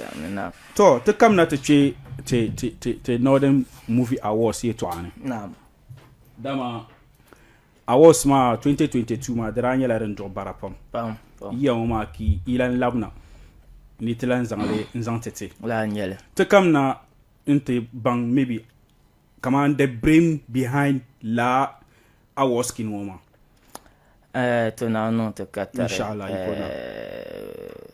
bɛni naam. To ti kamina ti kpe ti ti ti ti Northern Movie Awards yɛltɔɣa ni. Naam. Dama awards maa 2022 maa di daa nyɛla din duɣi bara pam. Pam pam. Yiya ŋɔ maa ka yi lan labina ni ti lan zaŋ li n zaŋ ti ti. Lala n-nyɛ li. Ti kamina n-ti baŋ maybe kaman the brain behind lala awards scheme ŋɔ maa. Eh, to Naawuni niŋ ti ka tari. Inshallah, yi ko na. Eh,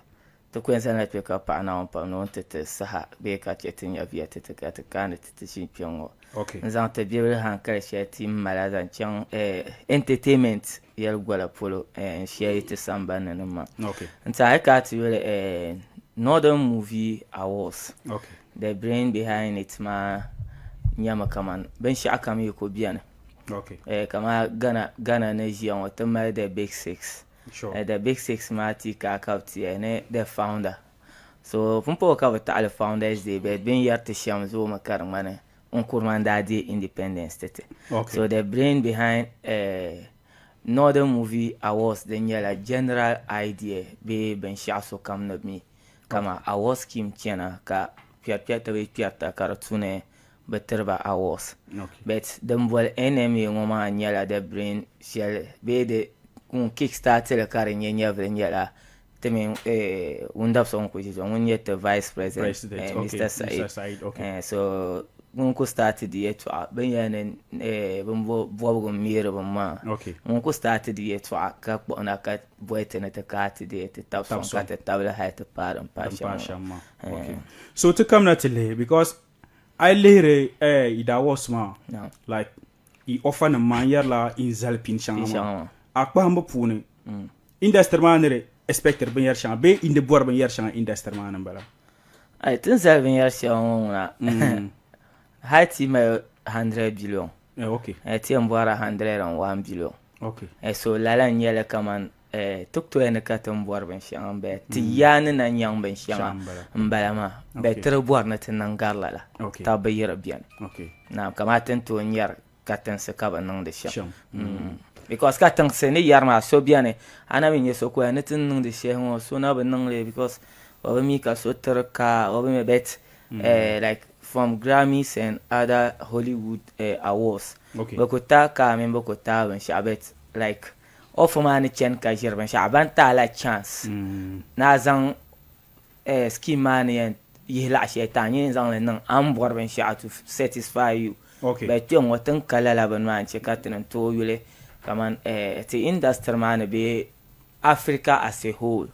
ti ku yɛn zaŋla kpe ka paɣi Naawuni pam ni o ni ti ti saha bee ka chɛ ti nyɛviya ti ti ka ti kaani ti ti ʒin kpe ŋɔ. Okay. N-zaŋ ti bibili hankali shɛli ti mala zaŋ chaŋ, eh, entertainment yɛligola polo, eh, n-share yi ti sambani ni maa. Okay. N-ti a yi kana ti yuli, eh, Northern Movie Awards. Okay. The brain behind it maa nyɛmi kaman binshɛɣu kam yi ku beni. Okay. Eh, kaman Ghana, Ghana ni ʒiya ŋɔ ti mali the big six. Sure. Eh, the big six maa ti ka ka bɛ ti yɛli ni the founder. So pumpɔŋɔ ka bɛ taɣili founders day but bɛ ni yɛri ti shɛm zoomi ka di ŋmani Nkrumah n-daa deei independence ti ti. Okay. So the brain behind eh, Northern Movie Awards din nyɛla general idea bee binshɛɣu sokam ni mi kaman award scheme chana ka kpɛrikpɛrita bee kpɛrita ka di tu ni bɛ tiri ba awards. But din boli NMA ŋɔ maa nyɛla the brain shɛli bee di ŋun kick start li ka di nyɛ nyɛvili nyɛla ti mini ŋun dabisa ŋun kuli ʒi zuɣu ŋun nyɛ ti vice president Mister Saeed. So ŋun ku start di yɛltɔɣa bɛ ni yɛli ni bin bɔbigu m-meeri bini maa ŋun ku start di yɛltɔɣa ka kpuɣina ka boli ti ni ti kaai ti deei ti tabi sɔŋ ka ti tabili hali ti paai din paai shɛm ŋɔ. So ti kamina ti lihi because a yi lihiri Ida Awards maa like i offer nim maa n yɛrila n zali pini shɛŋa maa a kpahimbu puuni industry maa ni di expected binyɛri shɛŋa bee n di bɔri binyɛri shɛŋa industry maa ni n bala. Ayi ti ni zali binyɛri shɛŋa ŋɔ ŋuna hali ti mali 100 billion ti yɛn bɔrila 101 billion so lala n nyɛli kaman Ti ku toya ni ka ti ni bɔri binshɛŋa m-bala. Ti yaa ni na nyaŋ binshɛŋa m-bala maa. Bɛ ti di bɔri ni ti niŋ gari lala. Taba bi yiri beni. Naam, kamani ti ni tooi nyari katinsi ka bɛ niŋdi shɛm. Because katinsi ni yɛri maa so beni, a na mi nya so koya ni ti ni niŋdi shɛli ŋɔ so na bi niŋ li because o bi mi ka so tiri ka o bi mi but like from Grammys and other Hollywood awards bɛ ku taai kaa mini bɛ ku taai binshɛɣu but like Off maa ni chani ka ʒiri binshɛɣu ban ti a la chance ni a zaŋ scheme maa ni yɛn yihi laɣ shɛli ti a ni yɛn zaŋ li niŋ a ni bɔri binshɛɣu to satisfy you. But kpe ŋ-ŋɔ ti ni ka lala bini maa n-chɛ ka ti ni tooi yuli kaman ti industry maa ni bee Africa as a whole.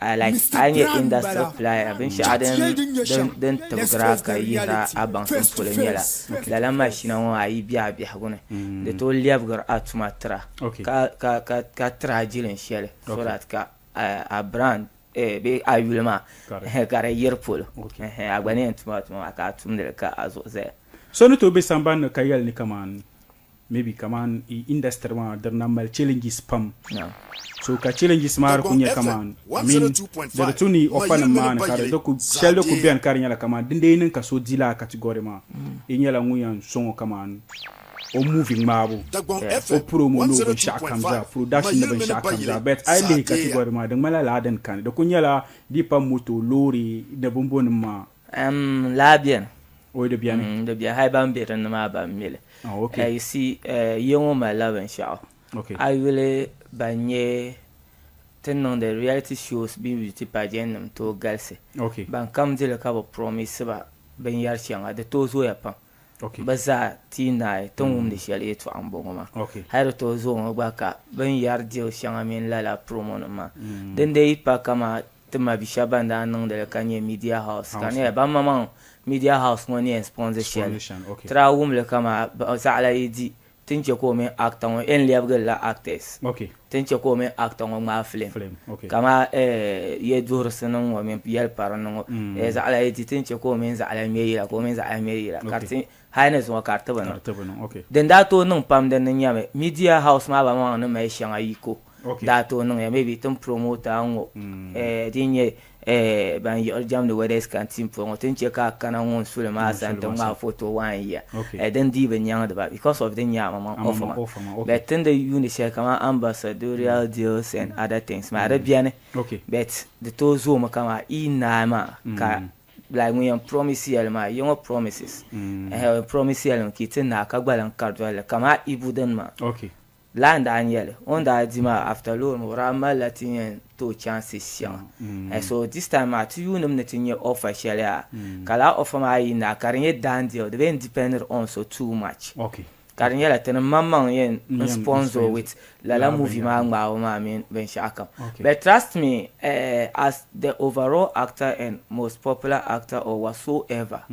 Like a yi nyɛ industry player binshɛɣu din din tibigiri a ka yihiri a baŋsim polo nyɛla lala mashina ŋɔ a yi be a biɛhigu ni di tooi lɛbigiri a tuma tira ka ka ka ka tiri a jilin shɛli so that ka a brand bee a yuli maa ka di yiri polo a gba ni yɛn tum a tuma maa ka a tumdili ka a zuɣu zaya. So ni tooi be sambani ni ka yɛli ni kaman Maybe kaman industry maa di na mali challenges pam. So ka challenges maa di ku nyɛ kaman I mean di di tu ni offer nim maa ni ka di ku shɛli di ku beni ka di nyɛla kaman din dee niŋ ka so di lala category maa yi nyɛla ŋun yɛn sɔŋ o kaman o movie ŋmaabu o promo ni o binshɛɣu kam zaa production ni binshɛɣu kam zaa but a yi lihi category maa di ŋmanila lala din kani di ku nyɛla di pa moto loori ni binbo nim maa. Laa beni. O di beni. Di beni hali ban be dinni maa ban mi li. Oh, okay. You see, ya ŋɔ malila binshɛɣu. Okay. A yuli ban nyɛ ti niŋdi reality shows bee beauty pageant nim tooi galisi. Okay. Ban kam dili ka bɛ promise ba binyɛri shɛŋa di tooi zooya pam. Okay. Bɛ zaa ti naai ti ni wumdi shɛli yɛltɔɣa m-bɔŋɔ maa. Okay. Hali di tooi zoomi gba ka bɛ ni yɛri deal shɛŋa mini lala promo nim maa. Din dee yi pa kaman Ti mabi shɛba ban daa niŋdi li ka nyɛ media house ka di nyɛla ban maŋmaŋ media house ŋɔ ni yɛn sponsor shɛli. Ti daa wum li kaman zaɣila yi di ti ni chɛ ka o mini actor ŋɔ yɛn lɛbigi li la actors. Ti ni chɛ ka o mini actor ŋɔ ŋmaai film kaman yɛduhirisi nim ŋɔ mini yɛliparinima ŋɔ zaɣila yi di ti ni chɛ ka o mini zaɣila ŋme yila ka o mini zaɣila ŋme yila ka di ti hali ni zuŋɔ ka di ti bi niŋ. Din daa tooi niŋ pam din ni nyɛmi media house maa ban maŋmaŋ ni mali shɛŋa yiko. daa tooi niŋya maybe tin promote a ŋɔ din nyɛ ban yiɣiri jɛmdi Weathers Canteen polo ŋɔ ti ni che ka a kana ŋun suli maa sani ti ŋmaai foto one year din dii bi nyaŋdi ba because of din nyɛ amaŋ offer maa but ti ni di yuuni shɛli kamani ambassadorial deals and other things maa di beni but di tooi zoomi kamani yi naai maa ka like ŋun yɛn promise yɛli maa yi ŋɔ promises promise yɛli mi ka yi ti naai ka gba lahi kari doli li kamani Ibu dini maa. Lala n-daa nyɛ li. O ni daa di maa after loori maa o daa malila ti yɛn ti o chances shɛŋa. And so this time maa ti yuunimi ni ti nya offer shɛli yaa ka lala offer maa yi naai ka di nyɛ done deal di bee depended on so too much. Ka di nyɛla ti ni maŋmaŋ yɛn n sponsor o with lala movie maa ŋmaabu maa mini binshɛɣu kam. But trust me as the overall actor and most popular actor or whatsoever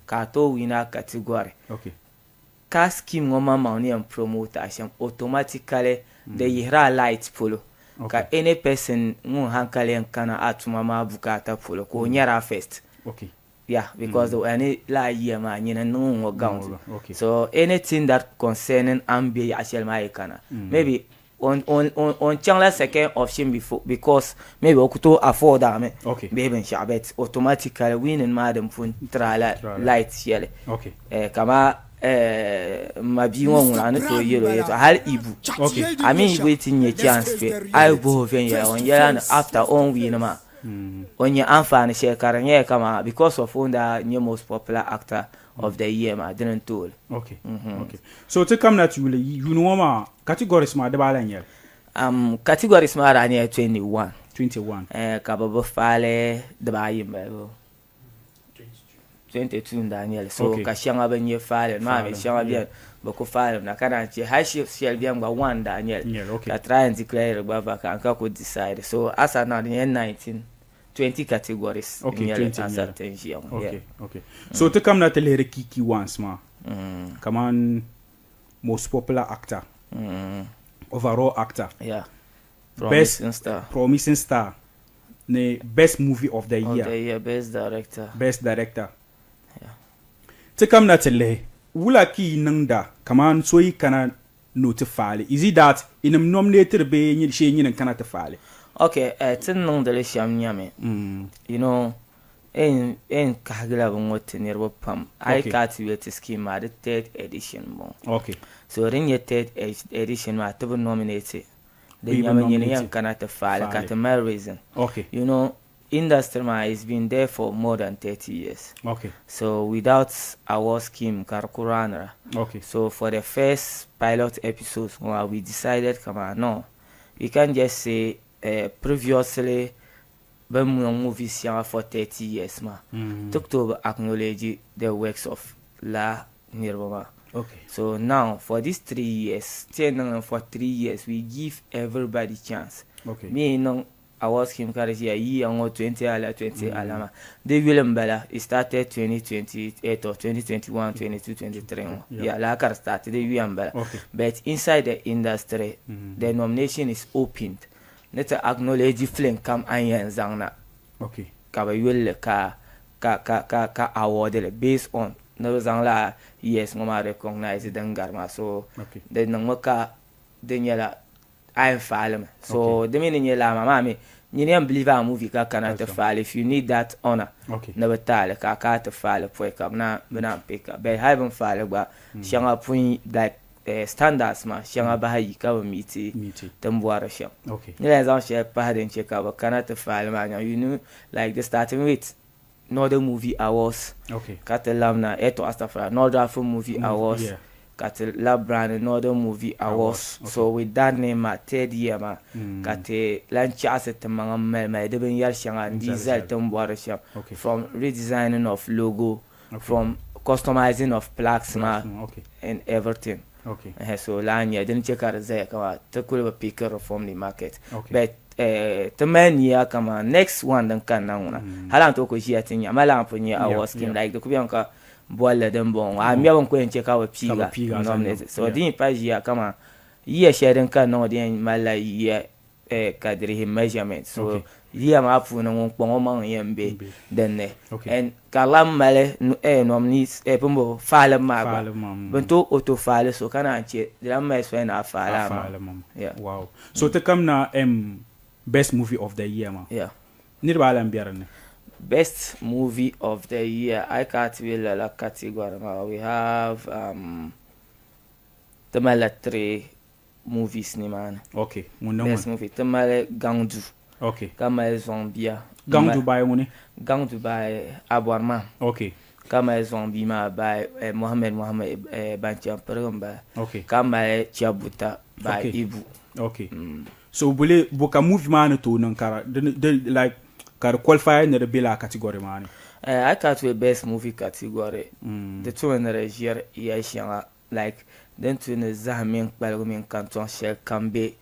ka a tooi win a category Ka scheme ŋɔ maŋmaŋ ni yɛn promote a shɛm, automatically di yihiri a light polo ka any person ŋun hankali yɛn kana a tuma maa bukaata polo ka o nyɛri a first. Yeah, because di wuhiya ni lala yiya maa nyini n-niŋ ŋɔ gaunti. So anything that concerning a ni be yaɣa shɛli maa yi kana, maybe O ni chaŋla second option before because maybe o ku tooi afford a mi bee binshɛɣu but automatically winning maa din pun tiri a la light shɛli kaman m ma bia ŋɔ ŋuna a ni tooi yɛl o yɛltɔɣa hali Ibu a mi Ibu yi ti nya chance kpe a yi bohi o viɛnyɛla o ni yɛl a ni after o ni win maa o nya anfaani shɛli ka di nyɛla kaman because of o ni daa nyɛ most popular actor of the year maa dini n-tooi li. Okay. Okay. So ti kamina ti yuli yuuni ŋɔ maa categories maa dibaa ala n-nyɛli? Categories maa daa nyɛla 21. 21. Ka bɛ bi faali dibaayi m-bala bee? 22 n-daa nyɛli. So ka shɛŋa bi nya faali maa mi shɛŋa beni bɛ ku faali mi na ka naan che hali shɛli beni gba 1 n-daa nyɛli. Ka try and declare gba vacant ka ku decide. So as at now di nyɛla 19. 20 categories Okay, n-nyɛli 20 as n-nyɛli. at n ʒiya ŋɔ. Okay, Yeah. okay. So ti kamina ti lihiri key key ones maa. Kaman most popular actor, overall actor, Yeah. best Promising star. promising star ni best movie of the Of year, the year, best director. best director. Ti kamina ti lihi wula ka yi niŋda kaman so yi kana ni o ti faali? Is it that inim nominatiri bee shee nyini n-kana ti faali? Ok, ti ni niŋdi li shɛm nyami, you know, n kahigila bini ŋɔ ti niriba pam, a yi kana ti yuli ti scheme maa di third edition m-bɔŋɔ. So din nyɛ third edition maa ti bi nominate, di nyami nyini yɛn kana ti faali ka ti mali reason. You know, Industry maa it's been there for more than 30 years. So without award scheme ka di ku runira. So for the first pilot episodes ŋɔ maa we decided kaman no we can't just say previously bɛ ni niŋ movies shɛŋa for 30 years maa ti ku tooi bi acknowledge the works of lala niriba maa. So now for this 3 years ti yɛn niŋ li for 3 years we give everybody chance. Mi yi niŋ Award scheme ka di ʒiya yiya ŋɔ 20 ala 20 ala maa di yuli m bala it started 2028 or 2021 22 23 ŋɔ yeah lala ka di start di yuya m bala but inside the industry the nomination is opened ni ti acknowledge film kam a ni yɛn zaŋ na ka bi yuli li ka ka ka ka ka award li based on ni bi zaŋ lala years ŋɔ maa recognize din gari maa so di niŋmi ka di nyɛla A yɛn faali mi. So di mi ni nyɛ lala maa, maa mi nyini yɛn believe a movie ka kana ti faali if you need that honor ni bi taali ka a kana ti faali pɔi ka bi naan pick a but hali bini faali gba shɛŋa pun like standards maa shɛŋa bahi yi ka bi meet ti ni bɔri shɛm. Ni lahi zaŋ shɛli pahi din che ka bi kana ti faali maa nyaŋ you know like the starting with Northern Movie Awards ka ti labina yɛltɔɣa astafurlah Northern Film Movie Awards ka ti labi brand Northern Movie Awards so with that name maa third year maa ka ti lahi chaɣisi ti maŋa m mali mali di binyɛri shɛŋa n dii zali ti ni bɔri shɛm from redesigning of logo from customizing of plaques maa and everything so lala n-nyɛ li dini che ka di zaya kaman ti kuli bi pickiri from the market but Ti mali niya kaman next one din kanna ŋuna hali a ni tooi ku ʒiya ti nya ma lana pun nyɛ award scheme like di ku beni ka bolli din bɔŋɔ a mɛbu n-ku yɛn che ka bɛ piiga nominate so di yi pa ʒiya kaman yiya shɛli din kanna ŋɔ di yɛn malila yiya ka di lihi measurement so year maa puuni ŋun kpaŋ o maŋ yɛn be din ni and ka lahi mali nominees bimbo filing maa gba bɛ ni tooi auto file so ka naan che di lahi mali soli ni a file a maŋa yeah. Wow so ti kamina best movie of the year maa yeah. Niriba ala m-be din ni. Best movie of the year a yi kana ti be lala category maa we have um, ti malila three movies nimaani. Ok, ŋun ni ŋun? Best movie ti mali Gaŋdu. Ok. Ka mali Zɔŋ Bia. Gaŋdu by ŋuni? Gaŋdu by Abɔrima. Ok. Ka mali Zɔŋ Bia maa by eh, Mohammed Mohammed eh, Banchɛm Pirigi m-bala. Ok. Ka mali Chɛbuta by Ok. Ibu. Ok. So bole bo ka movie maa ni tooi niŋ ka di di like ka di qualify ni di be lala category maa ni? Eh, a yi kana ti be best movie category, di tumi ni di ʒiri yɛl shɛŋa like din tu ni zahim mini kpaligu mini kantɔŋ shɛli kam be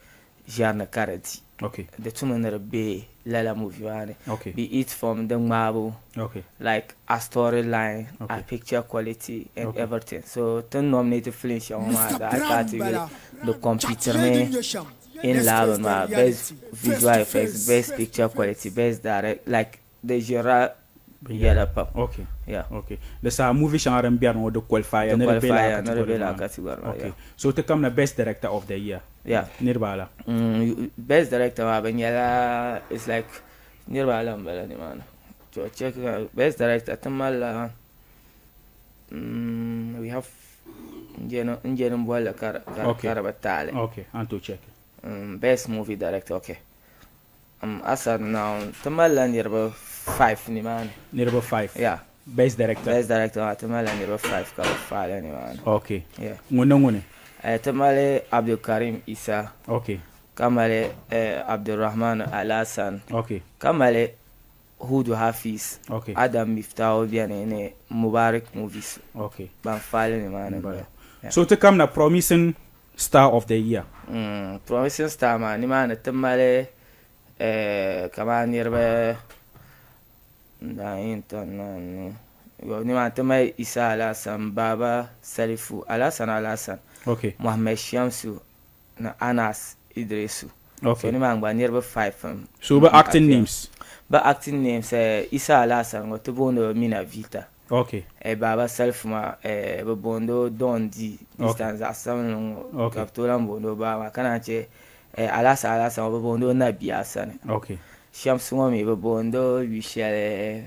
ʒiɛri ni ka di di. Okay. Di tumi ni di be lala movie maa ni. Okay. Be it from di ŋmaabu, Okay. like a story line, Okay. a picture quality and Okay. everything. So ti ni nominate film shɛŋa maa Mr. zaa a yi kana Brown ti yuli bala. di compete mi in lab maa best visual effects, best picture quality, best direct like di ʒirila yɛla pam. Okay. Yeah. Okay. Di saha movie shɛŋa din bɛri ŋɔ di qualify Di ni di be qualify lala ni di be category lala maa ni. category maa, Okay. yeah. So ti kamina best director of the year. Yeah. Niriba ala. Best director maa bɛ nyɛla it's like niriba ala m-bala nimaani. To check best director ti malila we have n je ni bolli ka di bi taali. Okay, a ni tooi check. Best movie director, okay. Asad now ti malila niriba five nimaani. Niriba five? Yeah. Best director? Best director maa ti malila niriba five ka bi faali nimaani. Okay. Yeah. Ŋuni ni ŋuni? Ti mali Abdulkarim Isa. Okay. Ka mali Abdulrahman Alhassan. Okay. Ka mali Hudu Hafiz, Okay. Adam Miftahu beni ni Mubarak Movies Okay. ban faali nimaani Bala. bala. Yeah. So ti kamina Promising Star of the Year. Promising Star maa nimaani ti mali eh, kamani niriba nimaani ti mali Isa Alhassan, Baba Salifu, Alhassan Alhassan, Okay. Mohammed Shamsu ni Anas Idrisu. Okay. So nimaani gba niriba five n So bɛ acting appear. names? Bɛ acting names eh, Isa Alhassan ŋɔ ti booni o Mina Vita. Okay. Eh, Baba Salifu maa eh, bɛ booni o Don D. This Okay. time zaɣ sabinli ŋɔ Okay. ka bɛ tooi lahi booni o baa maa ka naan che eh, Alhassan Alhassan ŋɔ bɛ booni o Nabi Asani. Okay. Shamsi ŋɔ mi bɛ booni o yu shɛli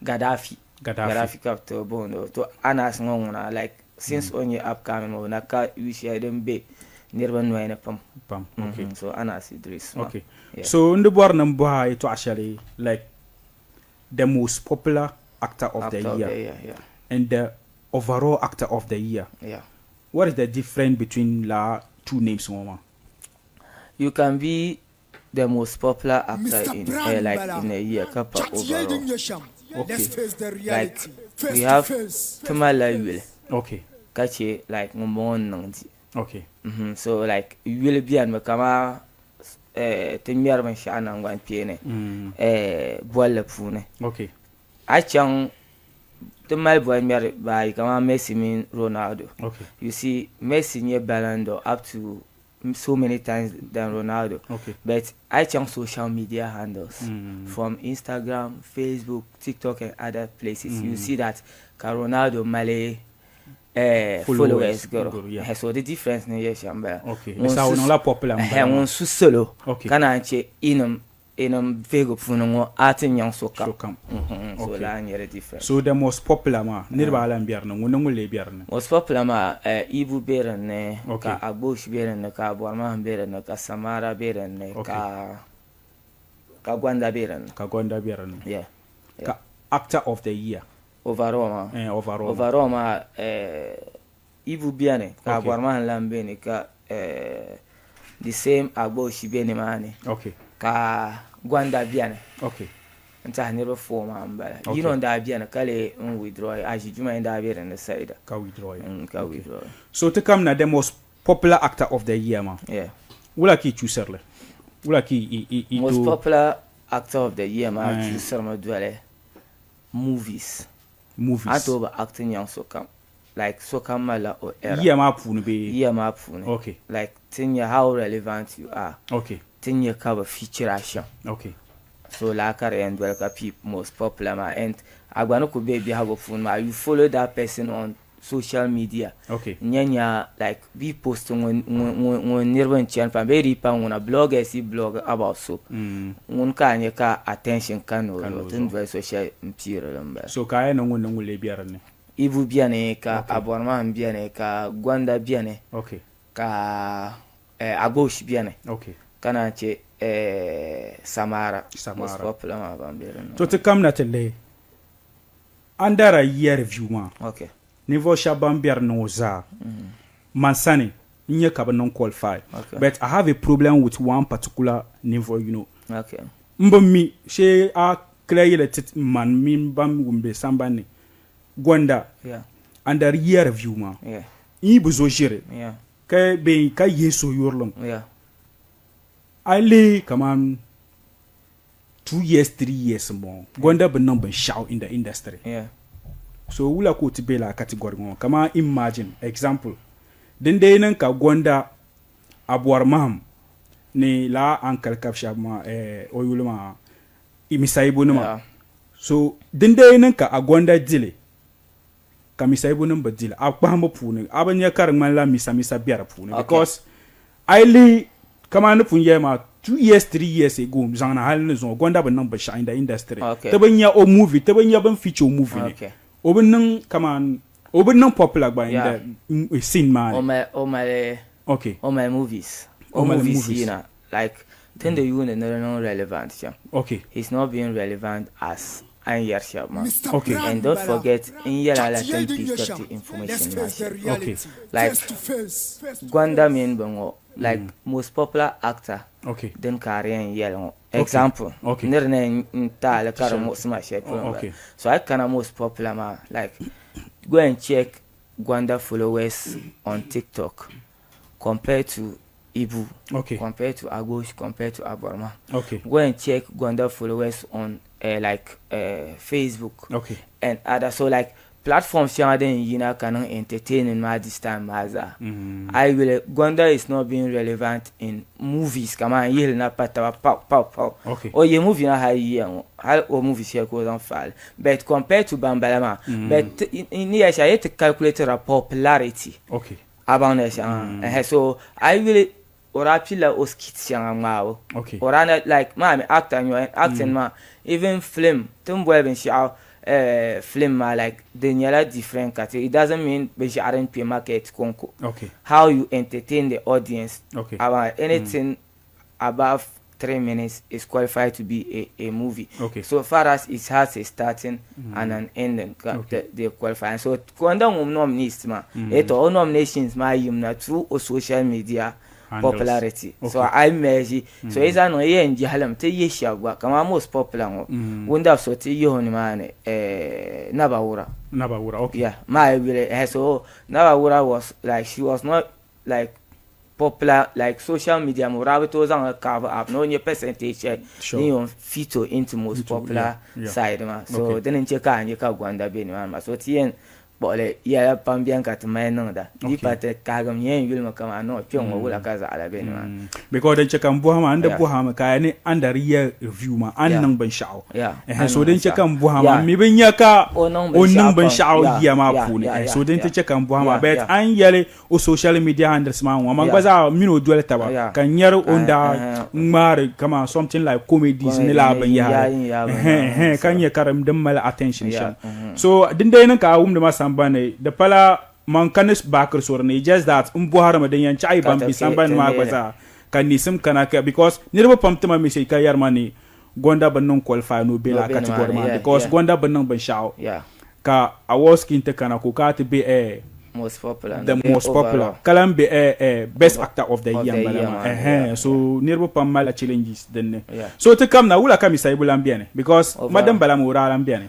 Gaddafi. Gaddafi. Gaddafi ka bɛ tooi booni o. To Anas ŋɔ ŋuna like since o nyɛ upcoming o na ka yu shɛli din be niriba noya ni pam. Pam, okay. So Anas Idris maa. Okay. Yeah. So n di bɔri ni m bɔhi a yɛtɔɣa shɛli like the most popular actor of the Actor of year the year, yeah. and the overall actor of the year. Yeah. What is the difference between la two names ŋɔ maa? You can be the most popular actor Mr. in Brown like Bala. in a year ka pa Chat overall. yɛli nyɛ shɛm. Okay. Let's face the Like reality. Face we to have face. ti malila yuli Okay. ka che like ŋun bɔŋɔ n niŋ di. Okay. So like yuli beni mi kaman eh, ti ŋmɛri binshɛɣu nangban kpeeni eh, bolli puuni. Okay. A chaŋ ti mali boli ŋmɛri baayi kaman Messi mini Ronaldo. Okay. You see Messi nyɛ Ballon d'Or up to so many times than Ronaldo. Okay. But a yi chaŋ social media handles from Instagram, Facebook, TikTok and other places, you see that ka Ronaldo mali eh, Followers followers garo. garo, yeah. Eh, so the difference ni yɛ shɛm bala. Okay. Ŋun Di saha o su niŋla popular eh, m-bala maa. ŋun su salo Okay. ka naan che inim inim vihigu puuni ŋɔ a ti nyaŋ sokam. Sokam. So Okay. lala n-nyɛ di difference. So the most popular maa niriba ala m-be di ni ŋuni ŋun lee be di ni? Most popular maa eh, Ibu be din ni, Okay. ka Agbosh be din ni, ka Abɔrmahim be din ni, ka Samara be din ni, Okay. ka Gonda be din ni. Ka Gonda be din ni. Yeah. Yeah. Ka actor of the year. Overall maa. Eh, overall maa. Overall maa eh, Ibu beni, ka Okay. Abɔrmahim lan beni, ka eh, the same Agbosh be nimaani. Okay. Ka Gonda beni. Okay. N tiɛhi niriba four maa m-bala. Okay. Yino n-daa beni ka lee n withdraw Aji Juma n-daa be din ni Saida. Ka withdraw. Ka withdraw. So ti kamina the most popular actor of the year maa. Yeah. Wula ka i choosiri li? Wula ka i Most tooi popular actor of the year maa Eh. choosirimi doli movies. Movies. A ni tooi bi acti nyaŋ sokam. Like sokam malila o era. Yiya maa puuni bee? Yiya maa puuni. Okay. Like ti nya how relevant you are. Okay. Ti nya ka bi feature a shɛm. Okay. So laa ka di yɛn doli ka pii most popular maa and a gba ni ku be biɛhigu puuni maa you follow that person on social media. Okay. N nya nya like bɛ yi post ŋun ŋun niriba n chani pam bee di yi pa ŋuna bloggers yi blog about so ŋun ka a nya ka attention kani o zuɣu ti ni doli so shɛli m piiri li m bala. So ka a yɛn niŋ ŋun ni ŋun lee be dinni? Ibu beni ka Abɔrmahim beni ka Gonda beni ka Agbosh beni ka naan che Samara most popular maa ban be dinni. To ti kamina ti lihi under a year review maa ninvuɣu shɛba ban be dinni ŋɔ zaa man sani n nyɛ ka bɛ niŋ qualify but I have a problem with one particular ninvuɣu yino m bi mi shee a clear yɛli ti man mini ban wum be sambani ni Gonda under year review maa n yi bi zo ʒiri ka bee ka yihi suhuyurilim a yi lihi kaman 2 years, 3 years m-bɔŋɔ Gonda bi niŋ binshɛɣu in the industry so wula ka o ti be lala category ŋɔ kaman imagine example din dee niŋ ka Gonda a bɔri mahim ni lala ankali kabi shɛba maa o yuli maa Misaibu nima. So din dee niŋ ka Agonda dili ka Misaibu nim bi dili, a kpahimbu puuni a bi nya ka di ŋmanila misa misa be di puuni because a yi lihi kamani ni pun yɛli maa 2 years, 3 years ago zaŋ na hali ni zuŋɔ Gonda bi niŋ binshɛɣu in the industry. Ti bi nya o movie, ti bi nya bini feature o movie ni. O bi niŋ kamani o bi niŋ popular gba in the scene maa ni. O mali o mali movies. O movies yina like Ti ni di yuuni ni di niŋ relevant shɛm. Okay. He's not being relevant as a ni yɛri shɛba maa. Okay. And don't forget n yɛla la ti ni pii tiriti information maa shɛm. Okay. Like Gwanda mini bɛ ŋɔ like most popular actor Okay. din ka a di yɛn yɛli ŋɔ. Example. Okay. Ni di ni yɛn n taali ka di muɣisi ma shɛli polo m-bala. Okay. So a yi kana most popular maa like go and check Gwanda followers on TikTok compared to Ibu, compared to Agbosh, compared to Aborma. Go and check Gonda followers on like Facebook and other. So like platforms shɛŋa din yina ka niŋ entertaining maa this time maa zaa. A yi yuli Gonda is not being relevant in movies kaman yihili na pa taba paw paw paw. O yihi movie na hali yiya ŋɔ hali o movie shɛli ka o zaŋ faali but compared to ban bala maa but ni yɛli shɛli a yi ti calculate ra popularity. A baŋ ni shɛŋa ɛhɛ so a yi yuli o daa pilila o skit shɛŋa ŋmaabu o daa na like maa mi actor n nyɛ acting maa even film ti ni boli binshaɣu film maa like di nyɛla different ka ti it doesn't mean binshaɣu din kpɛ market konko how you entertain the audience a baŋ anything above 3 minutes is qualified to be a movie. So far as it has a starting and an ending, they qualify. And so Konda ŋun nominees maa, eto o nominations maa yimna through o social media handles. Popularity. So I measure. So isa niŋ yɛn jɛhilim ti yihi shɛba gba kamani most popular ŋɔ wunda so ti yihi o nimaani Nabawura. Nabawura, okay. Yeah, maa yuli so Nabawura was like she was not like popular like social media mo daa bi tooi zaŋli cover up ni o nyɛ percentage shɛli din yɛn fit o into most popular side maa. So dini n-chɛ ka a nya ka Gonda be nimaani maa. So ti yɛn kpuɣili yɛla pam beni ka ti mali niŋda. Di pa ti kahigim yɛn yulimi kaman no kpe ŋɔ wula ka zaɣila be nimaani. Because din chɛ ka m bɔhi maa, n di bɔhi a mi ka a ni under year review maa a ni niŋ binshɛɣu. Ɛhɛn, so din chɛ ka m bɔhi a maa, m mi bi nya ka o o niŋ binshɛɣu year maa puuni. So din ti chɛ ka m bɔhi maa, but a ni yɛli o social media handles maa ŋɔ, man gba zaa mini o doli taba ka n nyari o ni daa ŋmaari kaman something like comedies ni lala binyahari ka nya ka di mali attention shɛm. So din dee niŋ ka a wumdi ma sambani di pala man ka ni baakiri so dini, it's just that n bɔhirimi din yɛn chaɣi ban be sambani maa gba zaa ka neesim kana ka because niriba pam ti ma message ka yɛri ma ni Gonda bi niŋ qualify ni o be lala category maa because Gonda bi niŋ binshɛɣu ka awards scheme ti kana ka o kana ti be eh most popular the most popular ka lahi be eh eh best actor of the year m-bala maa ɛhɛn so niriba pam malila challenges din ni so ti kamina wula ka Mr. Ibu lahi beni because ma din bala mi o daa lahi beni.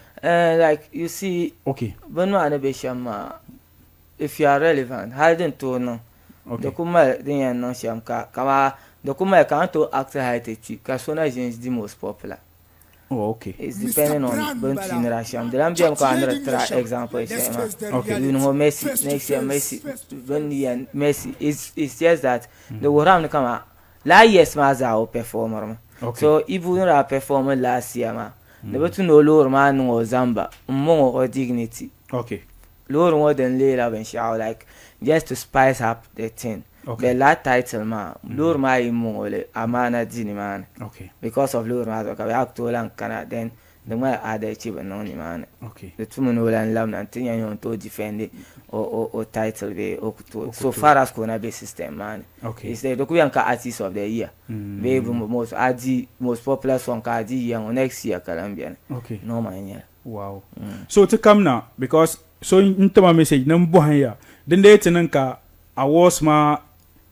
Like you see bini maa ni be shɛm maa if you are relevant hali din tooi niŋ di ku mali din yɛn niŋ shɛm ka kamaa di ku mali ka a ni tooi act hali ti kpi ka so na ʒini di most popular. Oh, okay. It's depending on bini tuunira shɛm. Di lan bemi ka a ni di tira example shɛli maa. Okay. Yuuni ŋɔ Messi, next year Messi, bini yɛn Messi. It's just that di wuhirami ni kaman last years maa zaa o performiri mi. Okay. So Ibu ni daa perform last year maa, di bi tu ni o loori maa niŋ o zamba m-mɔŋ o dignity. Okay. Loori ŋɔ din leela binshɛɣu like just to spice up the thing. Okay. But lala title maa, loori maa yi mɔŋ o li amaana di nimaani. Okay. Because of loori maa zuɣu ka bɛ yaa ku tooi lan kana then di ŋmanila adalchi bi niŋ nimaani. Okay. Di tumi ni o lan labina nti nya ni o ni tooi defend o title bee o ku tooi. So far as ka o na be system maa ni. Okay. Instead di ku yɛn ka artist of the year bee most a di most popular song ka a di year ŋɔ next year ka lan beni. Okay. Normal n-nyɛ li. Wow. So ti kamina because so n tima message ni n bɔhim ya din dee ti niŋ ka awards maa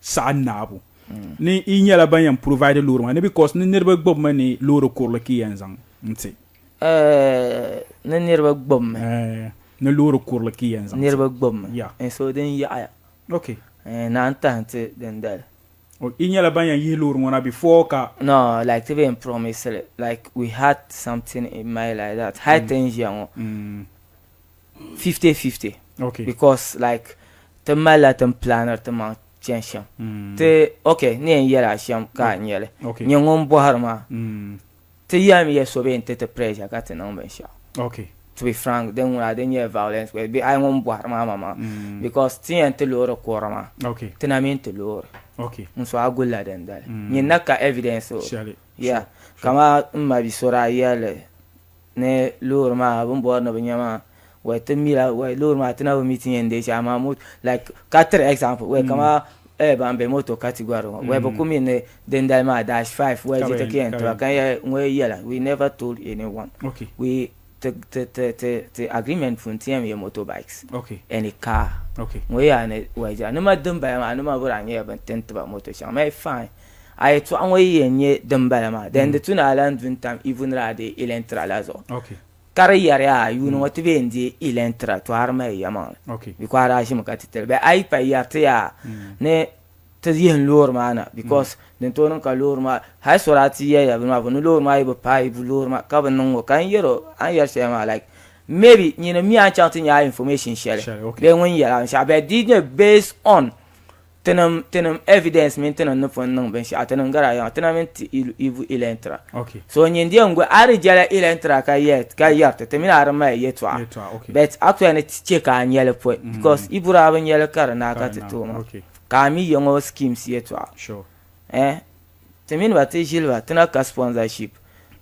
saɣi naabu ni yi nyɛla ban yɛn provide loori maa ni because ni niriba gbubimi ni loori kurili ka yi yɛn zaŋ n-ti. Ni niriba gbubimi. Ni loori kurili ka yi yɛn zaŋ ti. Niriba gbubimi. Yeah. So din yaɣiya. Okay. Naan tahi n-ti dindali. Yi nyɛla ban yɛn yihi loori ŋɔ na before ka. No, like ti bi yɛn promise li. Like we had something in mind like that. Hali ti ni ʒiya ŋɔ, 50-50. Okay. Because like ti malila ti ni planiri ti maŋ chani shɛm. Ti, okay, ni yɛn yɛli a shɛm ka a nya li. Okay. Nyɛ ŋun bɔhiri maa. Ti yɛlimi ya so bee n-ti ti pressure ka ti niŋ binshɛɣu. Okay. To be frank, din ŋuna din nyɛla violence bee a yi ŋun bɔhiri maa maŋmaŋa because ti yɛn ti loori kɔri maa. Okay. Ti na mi n-ti loori. Okay. N so a gulila dindali. Nyin na ka evidence o. Shɛli. Yeah. Kaman m ma bi so daa yɛli ni loori maa bɛ ni bɔri ni bɛ nya maa wai ti mila wai loori maa ti na bi mi ti yɛn deei shɛli amaa moto like ka tiri example wai kaman ban be moto category ŋɔ wai bɛ ku mi ni dindali maa dash five wai di ti ka yɛn tiba ka yɛli ŋɔ yɛla we never told anyone we ti ti ti ti ti agreement puuni ti yɛn mi moto bikes and a car ŋɔ yaa ni wai jira ni ma din bala maa ni ma bɔri a nyɛla bɛ ni ti n tiba moto shɛŋa ma fine A yɛtɔɣa ŋɔ yi yɛn nyɛ din bala maa, then di tu ni a lan du n-tam Ivu ni daa deei Elentra la zuɣu. Ka di yɛri a, yuuni ŋɔ ti bee n-deei Elentra, to a di mali yɛlimaŋli because a daa ʒimi ka ti ti li. Bee a yi pa yɛri ti yaa ni ti yihim loori maa na because din tooi niŋ ka loori maa hali so daa ti yɛliya bini maa puuni ni loori maa yi bi paai Ivu loori maa ka bi niŋ ŋɔ ka n yɛr o a ni yɛri shɛli maa like maybe nyini mi a ni chaŋ ti nya a information shɛli bee ŋun yɛl a binshɛɣu but di nyɛ based on Tinim, tinim evidence mini tinim ni pun niŋ binshɛɣu, tinim gari a yaŋ, ti na mini ti Ivu Elentra. Okay. So nyin di yɛn gohi, a di jɛla Elentra ka yɛli, ka yɛri ti, ti mini a di mali yɛtɔɣa. Yɛtɔɣa, okay. But actually ni ti che ka a nyɛli pɔi, because Ivu daa bi nyɛli ka di naai ka ti ti o maa. Okay. Ka a mi ya ŋɔ schemes yɛtɔɣa. Sure. Eh, ti mini ba ti ʒili ba, ti na ka sponsorship.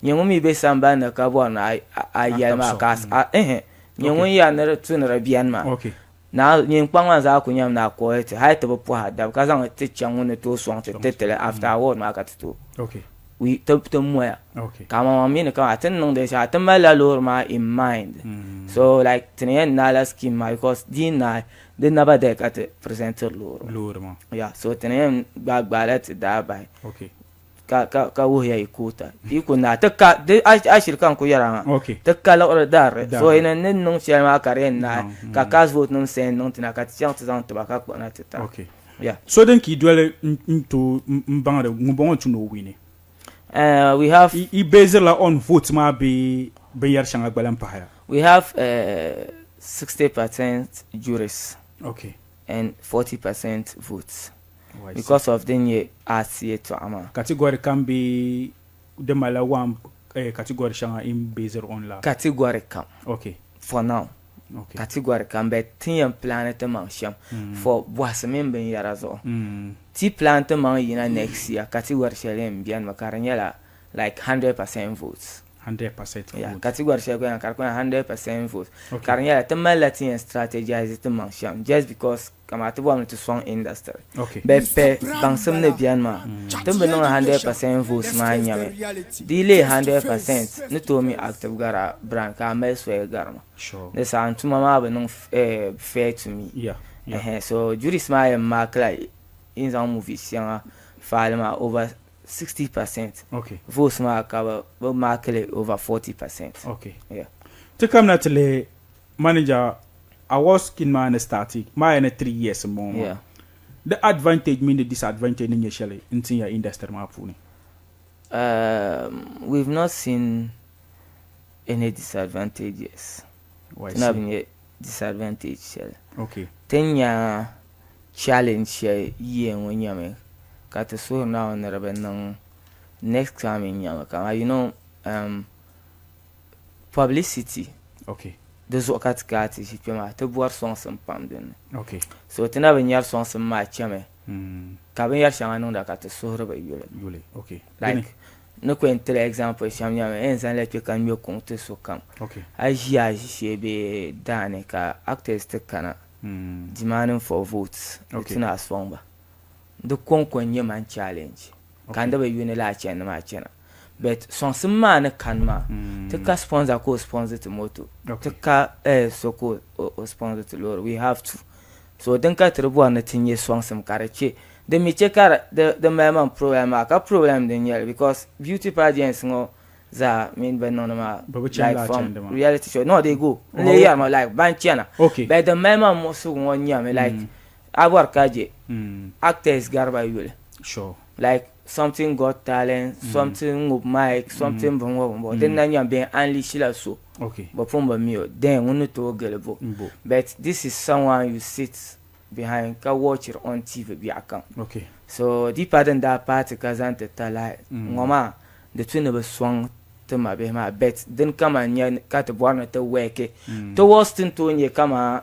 Nyɛ ŋun mi be sambani ni ka bɔri ni a, a yɛli maa ka a, eh, nyɛ ŋun yɛri ni di tu ni di beni maa. Okay. Naa nyin kpaŋ maa zaa kuli nyɛmi ni a kɔhi ti hali ti bi pɔhi a daba ka zaŋ ti chaŋ ŋun ni tooi sɔŋ ti ti ti li after award maa ka ti tooi we ti moya ka amaŋmaŋ mi ni kaman ti ni niŋdi shɛli a ti malila loori maa in mind so like ti ni yɛn naai la scheme maa because di yi naai di naba dali ka ti presentiri loori maa yeah so ti ni yɛn gbaai gbaai la ti daa bahi. Ka ka ka wuhiya yi koota yi ku naai ti ka di a a shiri ka n ku yɛra maa Okay. ti ka liɣiri dari Dari. so yi ni ni niŋ shɛli maa ka di yɛn naai Mm. ka cash vote nim send niŋ ti na ka ti chaŋ ti zaŋ tiba ka kpuɣina ti tira Okay. yeah So din ka yi doli n n tooi n baŋdi ŋunbɔŋɔ n tu ni o wini? We have Yi basirila on vote maa bee binyɛri shɛŋa gba lahi pahaya? We have 60% juries Okay. and 40% votes. Because of din nyɛ arts yɛltɔɣa maa. Category kam bee di malila one category shɛŋa in based on la? Category kam. Okay. For now. Okay. Category kam but ti yɛn plan ti maŋ shɛm for bɔhisi mini binyɛra zuɣu. Ti plan ti maŋ yina next year category shɛli yɛn beni mi ka di nyɛla like 100% votes. 100% Yeah, vote. category shɛli gba yɛn ka di kuli nyɛla 100% votes. Okay. Ka di nyɛla ti malila ti yɛn strategize ti maŋ shɛm just because Kamani ti bɔrimi ti sɔŋ industry bɛ pɛ baŋsim ni beni maa ti ni bi niŋ 100% votes maa nyami di yi leei 100% ni tooi mi active gara brand ka a mali soya gari ma di saha n tuma maa bi niŋ fair to me so juries maa yɛn mark la yi ni zaŋ movies shɛŋa file maa over 60% votes maa ka bɛ mark li over 40%. Ti kamina ti lihi Manager, Awards scheme maa ni starti maa ya ni 3 years m-bɔŋɔ maa. Di advantage mini di disadvantage ni nyɛ shɛli n-tin ya industry maa puuni? We've not seen Any disadvantages. Oh, I Ti na see. bi nya disadvantage shɛli. Okay. Ti ni nya challenge shɛli year ŋɔ nyɛmi ka ti suhiri Naawuni ni di bi niŋ next coming nyɛmi kaman you know um, publicity Okay. di zuɣu ka ti kana ti ʒi kpɛ maa ti bɔri sɔŋsim pam din ni. Okay. So ti na bi nyari sɔŋsim maa chɛmi ka binyɛri shɛŋa niŋda ka ti suhiri bi yuli. Yuli. Okay. Like ni ku yɛn tiri example shɛm nyɛmi n yɛn zaŋla kpɛ ka ŋmɛ kuŋ ti sokam. Okay. A yi ʒi a ʒishee bee daani ka actors ti kana demanding for votes di Okay. tu ni a sɔŋ ba. Di kɔŋko n-nyɛ man challenge ka n di bi yu ni lala chandi maa chana. But sɔŋsim maa ni kani maa ti ka sponsor ka o sponsor ti moto, ti ka so ka o sponsor ti loori, we have to. So din ka ti di bɔri ni ti nya sɔŋsim ka di che din mi che ka di mali man problem maa ka problem din nyɛli because beauty pageants ŋɔ zaa mini bɛ niŋdi maa like from reality show no they go n lee yɛri ma like ban chana but din mali man muɣisigu ŋɔ nyɛmi like a bɔri ka je actors gari ba yuli like something got talent something ŋub mic something bini ŋɔ bini bɔŋɔ din na nyɛmi bɛ unleash la so bɛ pun bi mi o then ŋun ni tooi gili bo but this is someone you sit behind ka watch it on TV biɛɣu kam so di pa din daa paai ti ka zaŋ ti talahi ŋɔ maa di tu ni bi sɔŋ ti mabihi maa but dini kaman nyɛ ka ti bɔri ni ti work towards ti ni tooi nyɛ kaman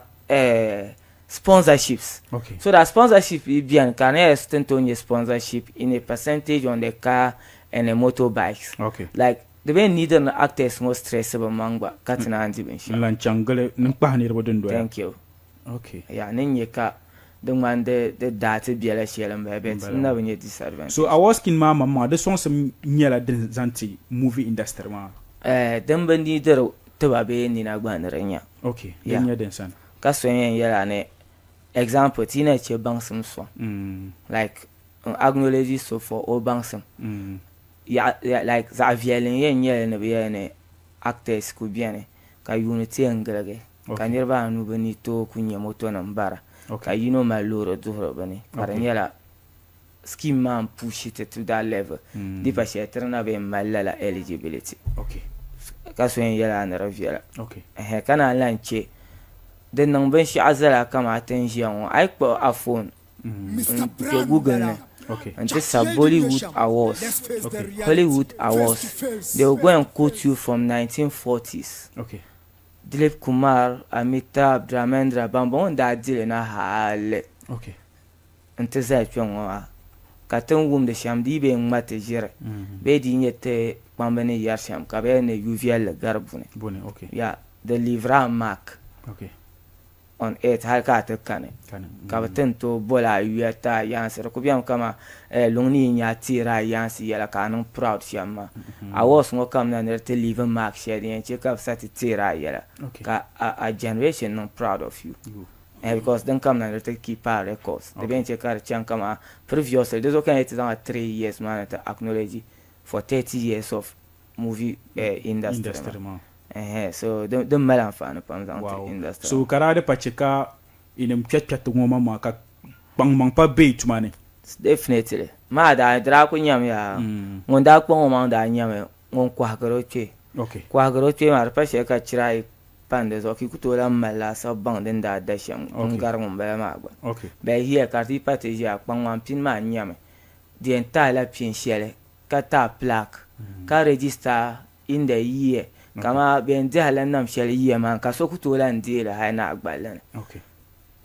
sponsorships so that sponsorship yi beni ka di nyɛla ti ni tooi nyɛ sponsorship in a percentage on the car and the motorbikes like di bee neediri ni actors ŋɔ stress bi maŋ gba ka ti naan di binshɛɣu. N lan chaŋ gili ni n kpahi niriba dundoya. Thank you. Okay. Ya ni nyɛ ka di ŋmani di daa ti bela shɛli m-bala but n na bi nyɛ disadvantage. So award scheme maa maŋmaŋa di sɔŋsim nyɛla din zaŋ ti movie industry maa? Eh, din bi neediri tiba bee nina gba ni di nya. Okay, din nyɛ din sani. Ka so yɛn yɛla ni example ti yi na che baŋsim sɔŋ like n acknowledge so for o baŋsim yaɣa like zaɣ viɛlli n yɛn nyɛli ni bɛ yɛli ni actors ku beni ka yuuni ti yɛn giligi ka niriba anu bɛ ni tooi ku nyɛ motonima bara ka yino mali loori duhiri bɛ ni ka di nyɛla scheme maa n pushi ti to that level di pa shɛli ti di na bɛ yɛn mali lala eligibility ka so yɛn yɛli a ni di viɛla ka naan lahi che di niŋ binshɛɣu zala kamani ti ni ʒiya ŋɔ a yi kpuɣi a phone n-kpe Google ni nti sabi Bollywood Awards, Hollywood Awards, they will go and quote you from 1940s. Dilip Kumar, Amitabh, Dharmendra, bambɔŋɔ n-daa di li na hali nti zali kpe ŋɔ maa. Ka ti ni wumdi shɛm di yi bee ŋ-ŋma ti ʒiri bee di yi nyɛ ti kpamba ni yɛri shɛm ka bɛ yɛli ni yu viɛlli gari buni. Yeah, di leaviri a mark. on earth hali ka a ti kani ka bɛ ti ni tooi boli a yuya ti a yaansi di ku bemi kaman luŋ ni yi nya a teeri a yaansi yɛla ka a niŋ proud shɛm maa. Awards ŋɔ kamina ni di ti leave mark shɛli din yɛn che ka bɛ sa ti teeri a yɛla ka a generation niŋ proud of you because din kamina ni di ti keep a records di bɛ yɛn che ka di chaŋ kaman previously di zuɣu ka n yɛn ti zaŋ a 3 years maa ni ti acknowledge for 30 years of movie industry maa. Ɛhɛn so din mali anfaani pam zaŋ ti industry. So ka daa di pa che ka yinim kpɛ kpɛriti ŋɔ maŋmaŋa ka kpaŋmaŋ pa be yi tuma ni? Definitely. Maa daa di daa kuli nyami yaa ŋun daa kpaŋ o maŋ daa nyami ŋun kɔhigiri o kpee. Kɔhigiri o kpee maa di pa shɛli ka chira ayi pani di zuɣu ka yi ku tooi lahi mali laasabu baŋ din daa da shɛm n-gari ŋun bala maa gba. But here ka di yi pa ti ʒiya kpaŋmaŋ pini maa nyami di yɛn taai la pin shɛli ka taai plaque ka register in the year kaman bɛ yɛn dihi la nam shɛli year maa ka so ku tooi lahi deei li hali ni a gballi ni.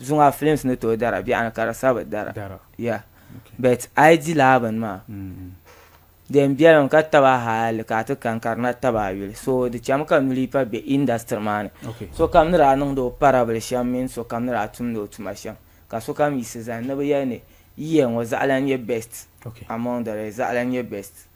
Zuŋɔ a films ni tooi dara biɛɣuni ka di sa bi dara. Yeah. But a yi di laa bini maa di yɛn bɛlimi ka taba hali ka a ti kani ka di na taba a yuli. So di chami ka nuli pa be industry maa ni. Sokam ni daa niŋdi o parabili shɛm mini sokam ni daa tumdi o tuma shɛm ka sokam yiɣisi zani ni bɛ yɛli ni year ŋɔ zaɣila n-nyɛ best among the rest zaɣila n-nyɛ best.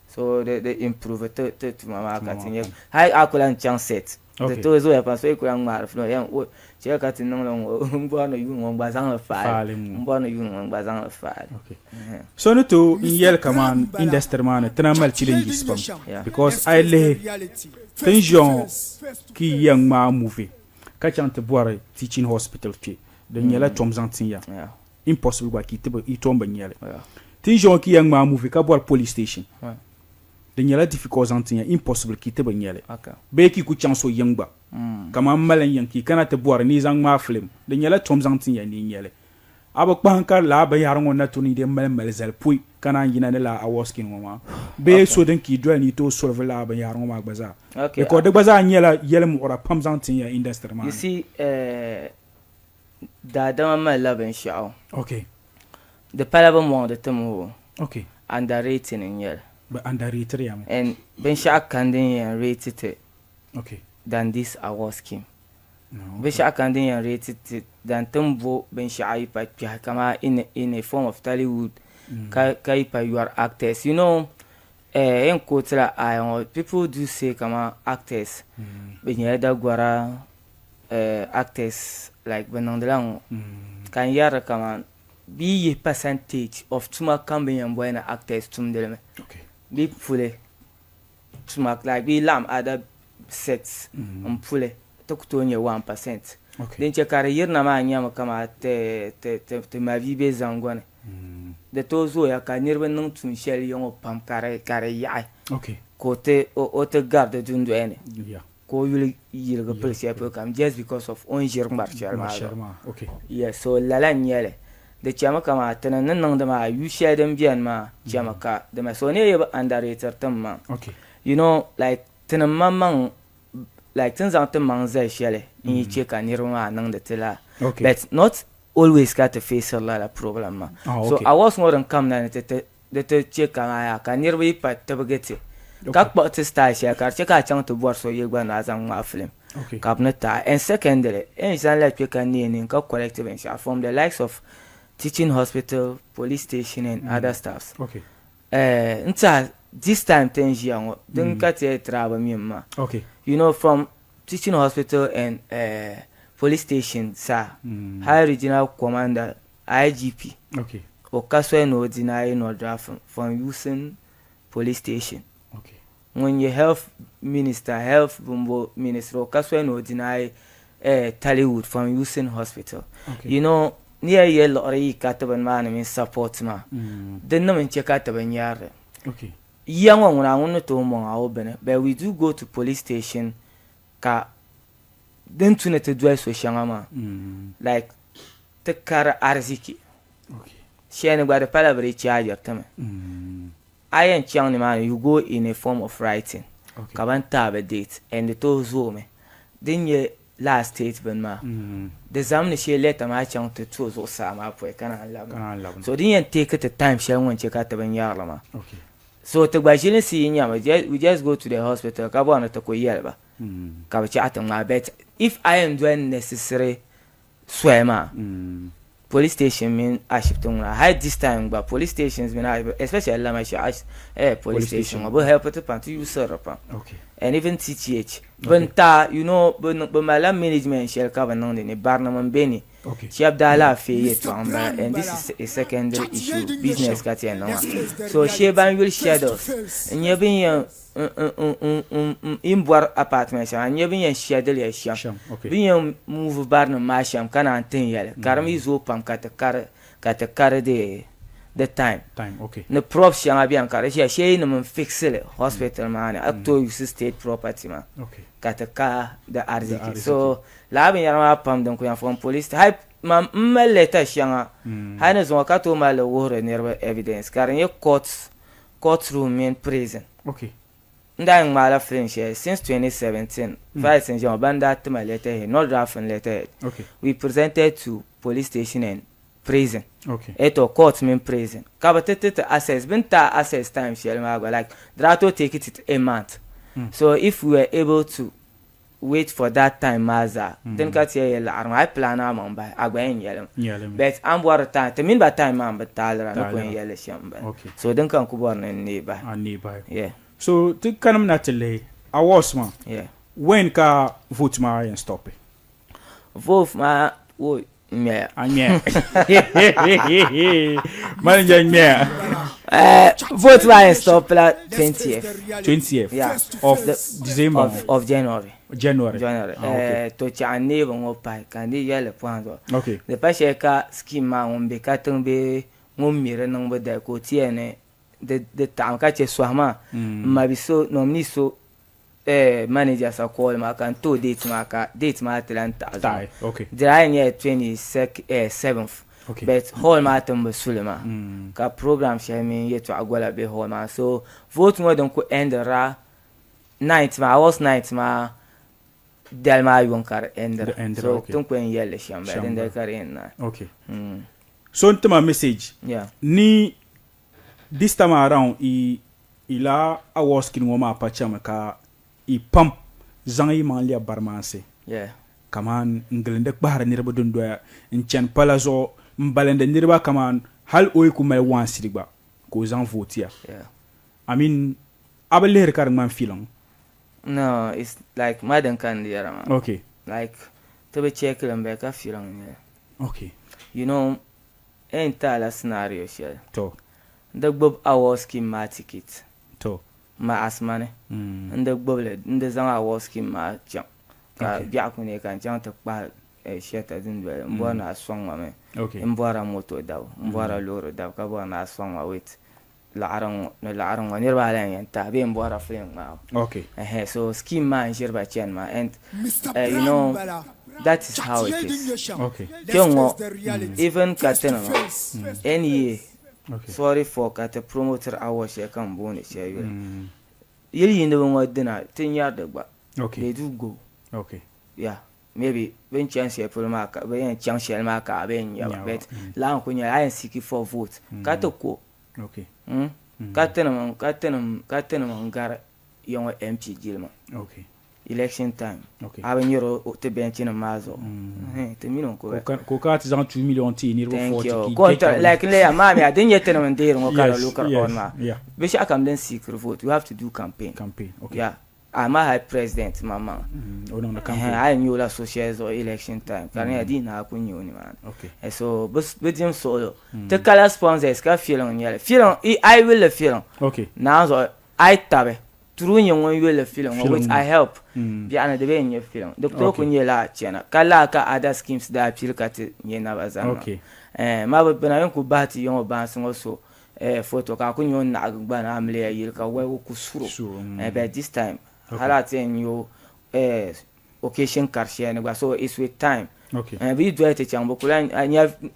So di di improve ti ti tuma maa ka ti nyɛ hali a ku lahi chaŋ set di tooi zooya pam so yi ku lahi ŋmaari film yɛn o chɛ ka ti niŋli ŋɔ n bɔri ni yuun ŋɔ n gba zaŋli faali n bɔri ni yuun ŋɔ n gba zaŋli faali. So ni tooi n yɛli kaman industry maa ni ti na mali challenges pam because a yi lihi ti ni ʒiya ŋɔ ka yi yɛn ŋmaai movie ka chaŋ ti bɔri teaching hospital kpɛ din nyɛla tom zaŋ tin ya impossible gba ka yi tom bi nyɛli. Ti ni ʒiya ŋɔ ka yi yɛn ŋmaai movie ka bɔri police station. Di nyɛla difficult zaŋ ti ya, impossible ka yi ti bi nya li. Bee ka yi ku chaŋ so yiŋ gba, kaman m mali n yiŋ ka yi kana ti bɔri ni yi zaŋ ŋmaai filim, di nyɛla tom zaŋ ti ya ni yi nya li. A bi kpahim ka lala binyɛhiri ŋɔ na tu ni di mali mali zali pɔi ka naan yina ni lala award scheme ŋɔ maa bee so din ka yi doli ni yi tooi solve lala binyɛhiri ŋɔ maa gba zaa because di gba zaa nyɛla yɛlimuɣira pam zaŋ tin ya industry maa ni. You see, daadama malila binshɛɣu. Okay. Di pala bɛ mɔŋdi ti mi o. Okay. Underrating n-nyɛ li. Bɛ underrate ya mi. And binshɛɣu kani din yɛn rate ti Okay. than this award scheme. Binshɛɣu kani din yɛn rate ti than ti ni bo binshɛɣu yi pa kpɛhi kamani in in a form of Tollywood ka ka yi pa yɔri actors. You know eh n quote la aya ŋɔ people do say kamani actors bɛ nyɛla dagɔra eh actors like bɛ niŋdila ŋɔ ka n yɛri kamani bɛ yi yihi percentage of tuma kam bɛ ni yɛn boli ni actors tumdili mi bɛ puli tuma like bɛ yi laɣim other sets n puli ti ku tooi nyɛ 1%. Din chɛ ka di yirina maa nyɛmi kamani ti mabia be zaŋgo ni di tooi zooya ka niriba niŋ tuun shɛli ya ŋɔ pam ka di yaɣi ka o ti gari di dundoya ni ka o yuli yirigi pili shɛli polo kam just because of o ni ʒiri ŋmari shɛli maa zuɣu. Yes, so lala n-nyɛ li. Di chɛmi kaman ti ni ni niŋdi maa yu shɛli din beni maa chɛmi ka di mali. So ni yi bi underrate ti maŋ. You know like tinim maŋmaŋ like ti ni zaŋ ti maŋ zali shɛli n-yi chɛ ka niriba maa niŋdi ti lala but not always ka ti faciri lala problem maa. So awards ŋɔ din kamina ni ti di ti chɛ ka maa yaa ka niriba yi pa tibigi ti ka kpuɣi ti style shɛli ka di chɛ ka a chaŋ ti bɔri so yili gba ni a zaŋ ŋmaai film ka bɛ ni ti a. And secondly, n zaŋ la kpe ka neei nini ka collect binshɛɣu from the likes of teaching hospital, police station and other stuffs. N tiɛha this time ti ni ʒiya ŋɔ din ka ti yɛli tiri a bi mi m maa. You know from teaching hospital and police station sa high regional commander IGP o ka soli ni o deny Nordrafin from using police station. Ŋun nyɛ health minister, health bimbo minister o ka soli ni o deny Tallywood from using hospital. You know ni yɛli yɛli liɣiri yi ka ti bini maa ni mini support maa di nim n-chɛ ka ti bi nyari li. Yiya ŋɔ ŋuna ŋun ni tooi mɔŋ a o bini but we do go to police station ka din tu ni ti doli so shɛŋa maa like ti kari ariziki shɛli ni gba di pala bi di chaajiri ti mi a yɛn chaŋ nimaani you go in a form of writing ka ban ti a bi date and di tooi zoomi din nyɛ last state bini maa di zaŋmi ni shee letter maa chaŋ ti tuhi zuɣusaa maa pɔi ka naan labina so din yɛn take ti time shɛli ŋɔ n-chɛ ka ti bi nyari li maa so ti gba ʒilinsi yi nyami we just go to the hospital ka bɔri ni ti kuli yɛli ba ka bi chaɣi ti ŋmaai but if a yɛn doli necessary soya maa police station mini ashibiti ŋuna hali this time gba police stations mini ashibiti especially Lamashia eh, police station ŋɔ bi help ti pam ti use ri pam and even TTH bin ta you know bi malila management shɛli ka bi niŋdi ni barinima n bɛ ni shɛba daalaafee yɛltɔɣa n bala and this is a secondary issue business ka ti yɛn niŋ maa so shee ban yuli schedules n nyɛ bin yɛn n bɔri apartment shɛŋa n nyɛ bin yɛn schedule ya shɛm bin yɛn move barinima maa shɛm ka naan tin yɛli ka di mi zooi pam ka ti kari ka ti kari di di time ni props shɛŋa bɛni ka di ʒiya shee nim n fix li hospital maa ni a ku tooi use state property maa ka ti ka di ariziki so lala binyɛra maa pam din ku yɛn from police hali man m mali letter shɛŋa hali ni zuŋɔ ka tooi mali li wuhiri niriba evidence ka di nyɛ court court room mini prison n daa yɛn ŋmaala film shɛli since 2017 files n ʒiya ŋɔ ban daa tima letterhead not drafting letterhead we presented to police station and prison eto court mini prison ka bi ti ti ti access bin ti a access time shɛli maa gba like di daa tooi take it a month so if we were able to wait for that time maa zaa dini ka ti yɛn yɛli laɣiri maa a yi plan a maŋ bahi a gba yɛn nyɛlimi but a ni bɔri time ti mini ba time maa n bi taalira ni ku yɛn yɛli shɛm m bala so din ka n ku bɔri ni n neei bahi. A neei bahi. Yeah. So ti kanim na ti lihi awards maa Yeah. when ka vote maa yɛn stop? Vote maa wo ŋmɛya. A ŋmɛya. Mali n-yɛn ŋmɛya. Vote maa yɛn stop la 20th. 20th Yeah. of December. Of January. January. January. Ah, okay. To chɛɣu n neebu ŋɔ pahi ka n dii yɛli pɔhim zuɣu. Okay. Di pa shɛli ka scheme maa ŋun be katiŋ bee ŋun mi di niŋbu dali ka o ti yɛli ni di taɣimi ka chɛ sɔhi maa m ma bi so nominee so manager sa call ma ka n ti o date maa ka date maa ti lan taɣi zuɣu. Di daa yɛn nyɛla 27th but hall maa ti bi su li maa ka program shɛli mini yɛltɔɣa gola be hall maa so vote ŋɔ din kuli endira night maa August night maa dali maa yuŋ ka di endira so ti ni kuli yɛn yɛli li shɛm bala dindali ka di yɛn naai. So n tima message ni This time around i i la awards kini ŋɔ maa pa chami ka i pam zaŋ yi maŋ lɛbi barimaansi kaman n gilindi kpahiri niriba dundoya n chani pala zuɣu m balindi niriba kaman hali o yi ku mali one cedi gba ka o zaŋ vote ya. I mean a bi lihiri ka di ŋmani feeling? No, it's like ma din ka n lihiri maa. Okay. Like ti bi check li m-bala ka feeling n-nyɛli. Okay. You know N ti a la scenario shɛli. To. N di gbubi award scheme maa ticket. To. Ma Asmani. N di gbubi li, n di zaŋ award scheme maa chaŋ ka biɛɣu ku neei ka n chaŋ ti kpahi shɛta dundoli n bɔri ni a sɔŋ ma mi. N bɔrila moto dabu, n bɔrila loori dabu ka bɔri ni a sɔŋ ma with laɣiri ŋɔ ni laɣiri ŋɔ niriba ayi n yɛn tahi bee n bɔrila film ŋmaabu. Okay. Ɛhɛ so scheme maa n ʒiri ba chani maa and you know that is how it is. Okay. Kpe ŋɔ even ka ti nima NEA sorry for ka ti promote award shɛli ka n booni shɛli yuli. Yili yiindiba ŋɔ dina ti nyari di gba. Okay. They do go. Okay. Yeah. Maybe bɛ ni chani shɛli polo maa ka bɛ yɛn chaŋ shɛli maa ka a bɛ yɛn nya ba but lala n kuli nyɛli a yɛn seek for vote ka ti ko. Okay. Hmm? Ka tinim ka tinim ka tinim n gari ya ŋɔ MP jilima. Okay. Election time. Okay. A bi nyɛri o ti bench nim maa zuɣu. Ti mini o ko bɛ. Ka o kana ti zaŋ 2 million ti niriba 40 ki Thank you. get Like n leya maa mi a din nyɛ tinim n deeri ŋɔ ka di look on maa. Yeah. Binshɛɣu kam din seek vote, you have to do campaign. Campaign. Okay. Yeah. Amaa hali president maŋmaŋa O niŋdi campaign. A yi nya o la so shɛli zuɣu election time ka di nyɛla di yi naai ku nya o nimaani. So bɛ dim suɣulo. Ti kala sponsors ka feeling n-nyɛ li. Feeling, a yi yuli li feeling, naai zuɣu a yi tabi true nyɛ ŋun yuli li feeling ŋɔ with I help biɛɣuni di bee n-nyɛ feeling. Di ku tooi ku nyɛ lala chana ka lala ka other schemes daa pili ka ti nyɛ naba zani maa. Amaa bɛ na yɛn ku bahi ti ya ŋɔ baansi ŋɔ so photo ka a ku nya o ni naɣigi gbani amiliya yili ka waligu ku suro but this time hali a ti yɛn nya o occasion kari shɛli ni gba so it's with time bɛ yi doli ti chaŋ bɛ ku lahi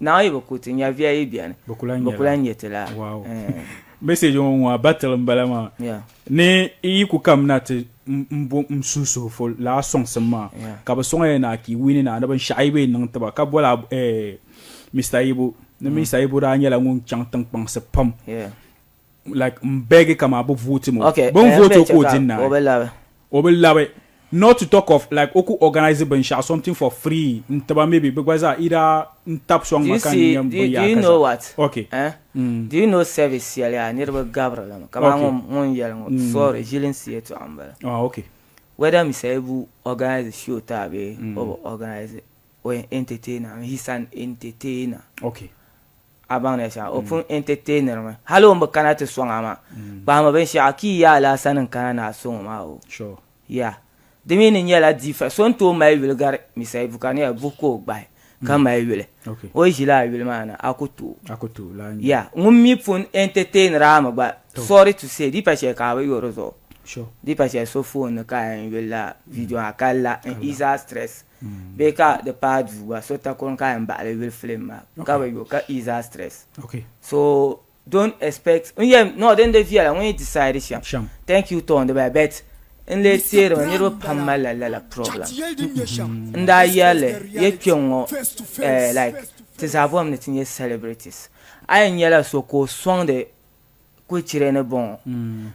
Naawuni yi bi ku ti nyɛviya yi beni bɛ ku lahi nya ti laa. Message ŋɔ ŋɔ a battle m bala maa ni yi ku kamina ti m suhi suhi fo lala sɔŋsim maa ka bɛ sɔŋ ya ni a ka yi wini ni a ni binshɛɣu yi bee niŋ ti ba ka boli a Mister Ibu ni Mister Ibu daa nyɛla ŋun chaŋ tiŋkpaŋsi pam like n beg kaman bɛ vote mi o bɛ ni vote o ka o di naai o bi labi not to talk of like o ku organize binshɛɣu something for free n tiba maybe bɛ gba zaa either n tabi sɔŋ ma ka n nya binyɛra ka zaa okay Do you know service shɛli yaa niriba gabiri li mi kamani ŋun yɛli ŋɔ sorry ʒilinsi yɛltɔɣa m bala ah okay whether Mister Ibu organize show ti a bee o bi organize o yɛn entertainer mi, he's an entertainer. Okay. A baŋ ni shɛm, o pun entertainer mi. Hali o ni bi kana ti sɔŋ a maa, kpahimi binshɛɣu ka yi yaa laa sani n-kana ni a sɔŋ o maa o. Sure. Yeah. Di mi ni nyɛla different. So ni tooi mali yuli gari Mr. Ibu ka di nyɛla buhi ka o gbahi ka mali yuli. Okay. O yi ʒila a yuli maa ni, a ku tooi. A ku tooi, lala n-nyɛ. Yeah. Ŋun mi pun entertainer a mi gba, sorry to say, di pa shɛli ka a bi yo di zuɣu. Sure. Di pa shɛli so phone ni ka a yɛn yuli la video maa ka la n-ease a stress. Bee ka di paai duu gba so takɔro ka yɛn baɣili yuli film maa ka bi yo ka ease a stress. So don't expect n yɛn no din di viɛla ŋun yi decide shɛm thank you to n di bala but n lee teerimi niriba pam malila lala problem n daa yɛlli yɛ kpɛŋ ŋɔ like ti zaa bɔrimi ni ti nyɛ celebrities a yɛn nyɛla so ka o sɔŋdi kuli chirɛ ni bɔŋɔ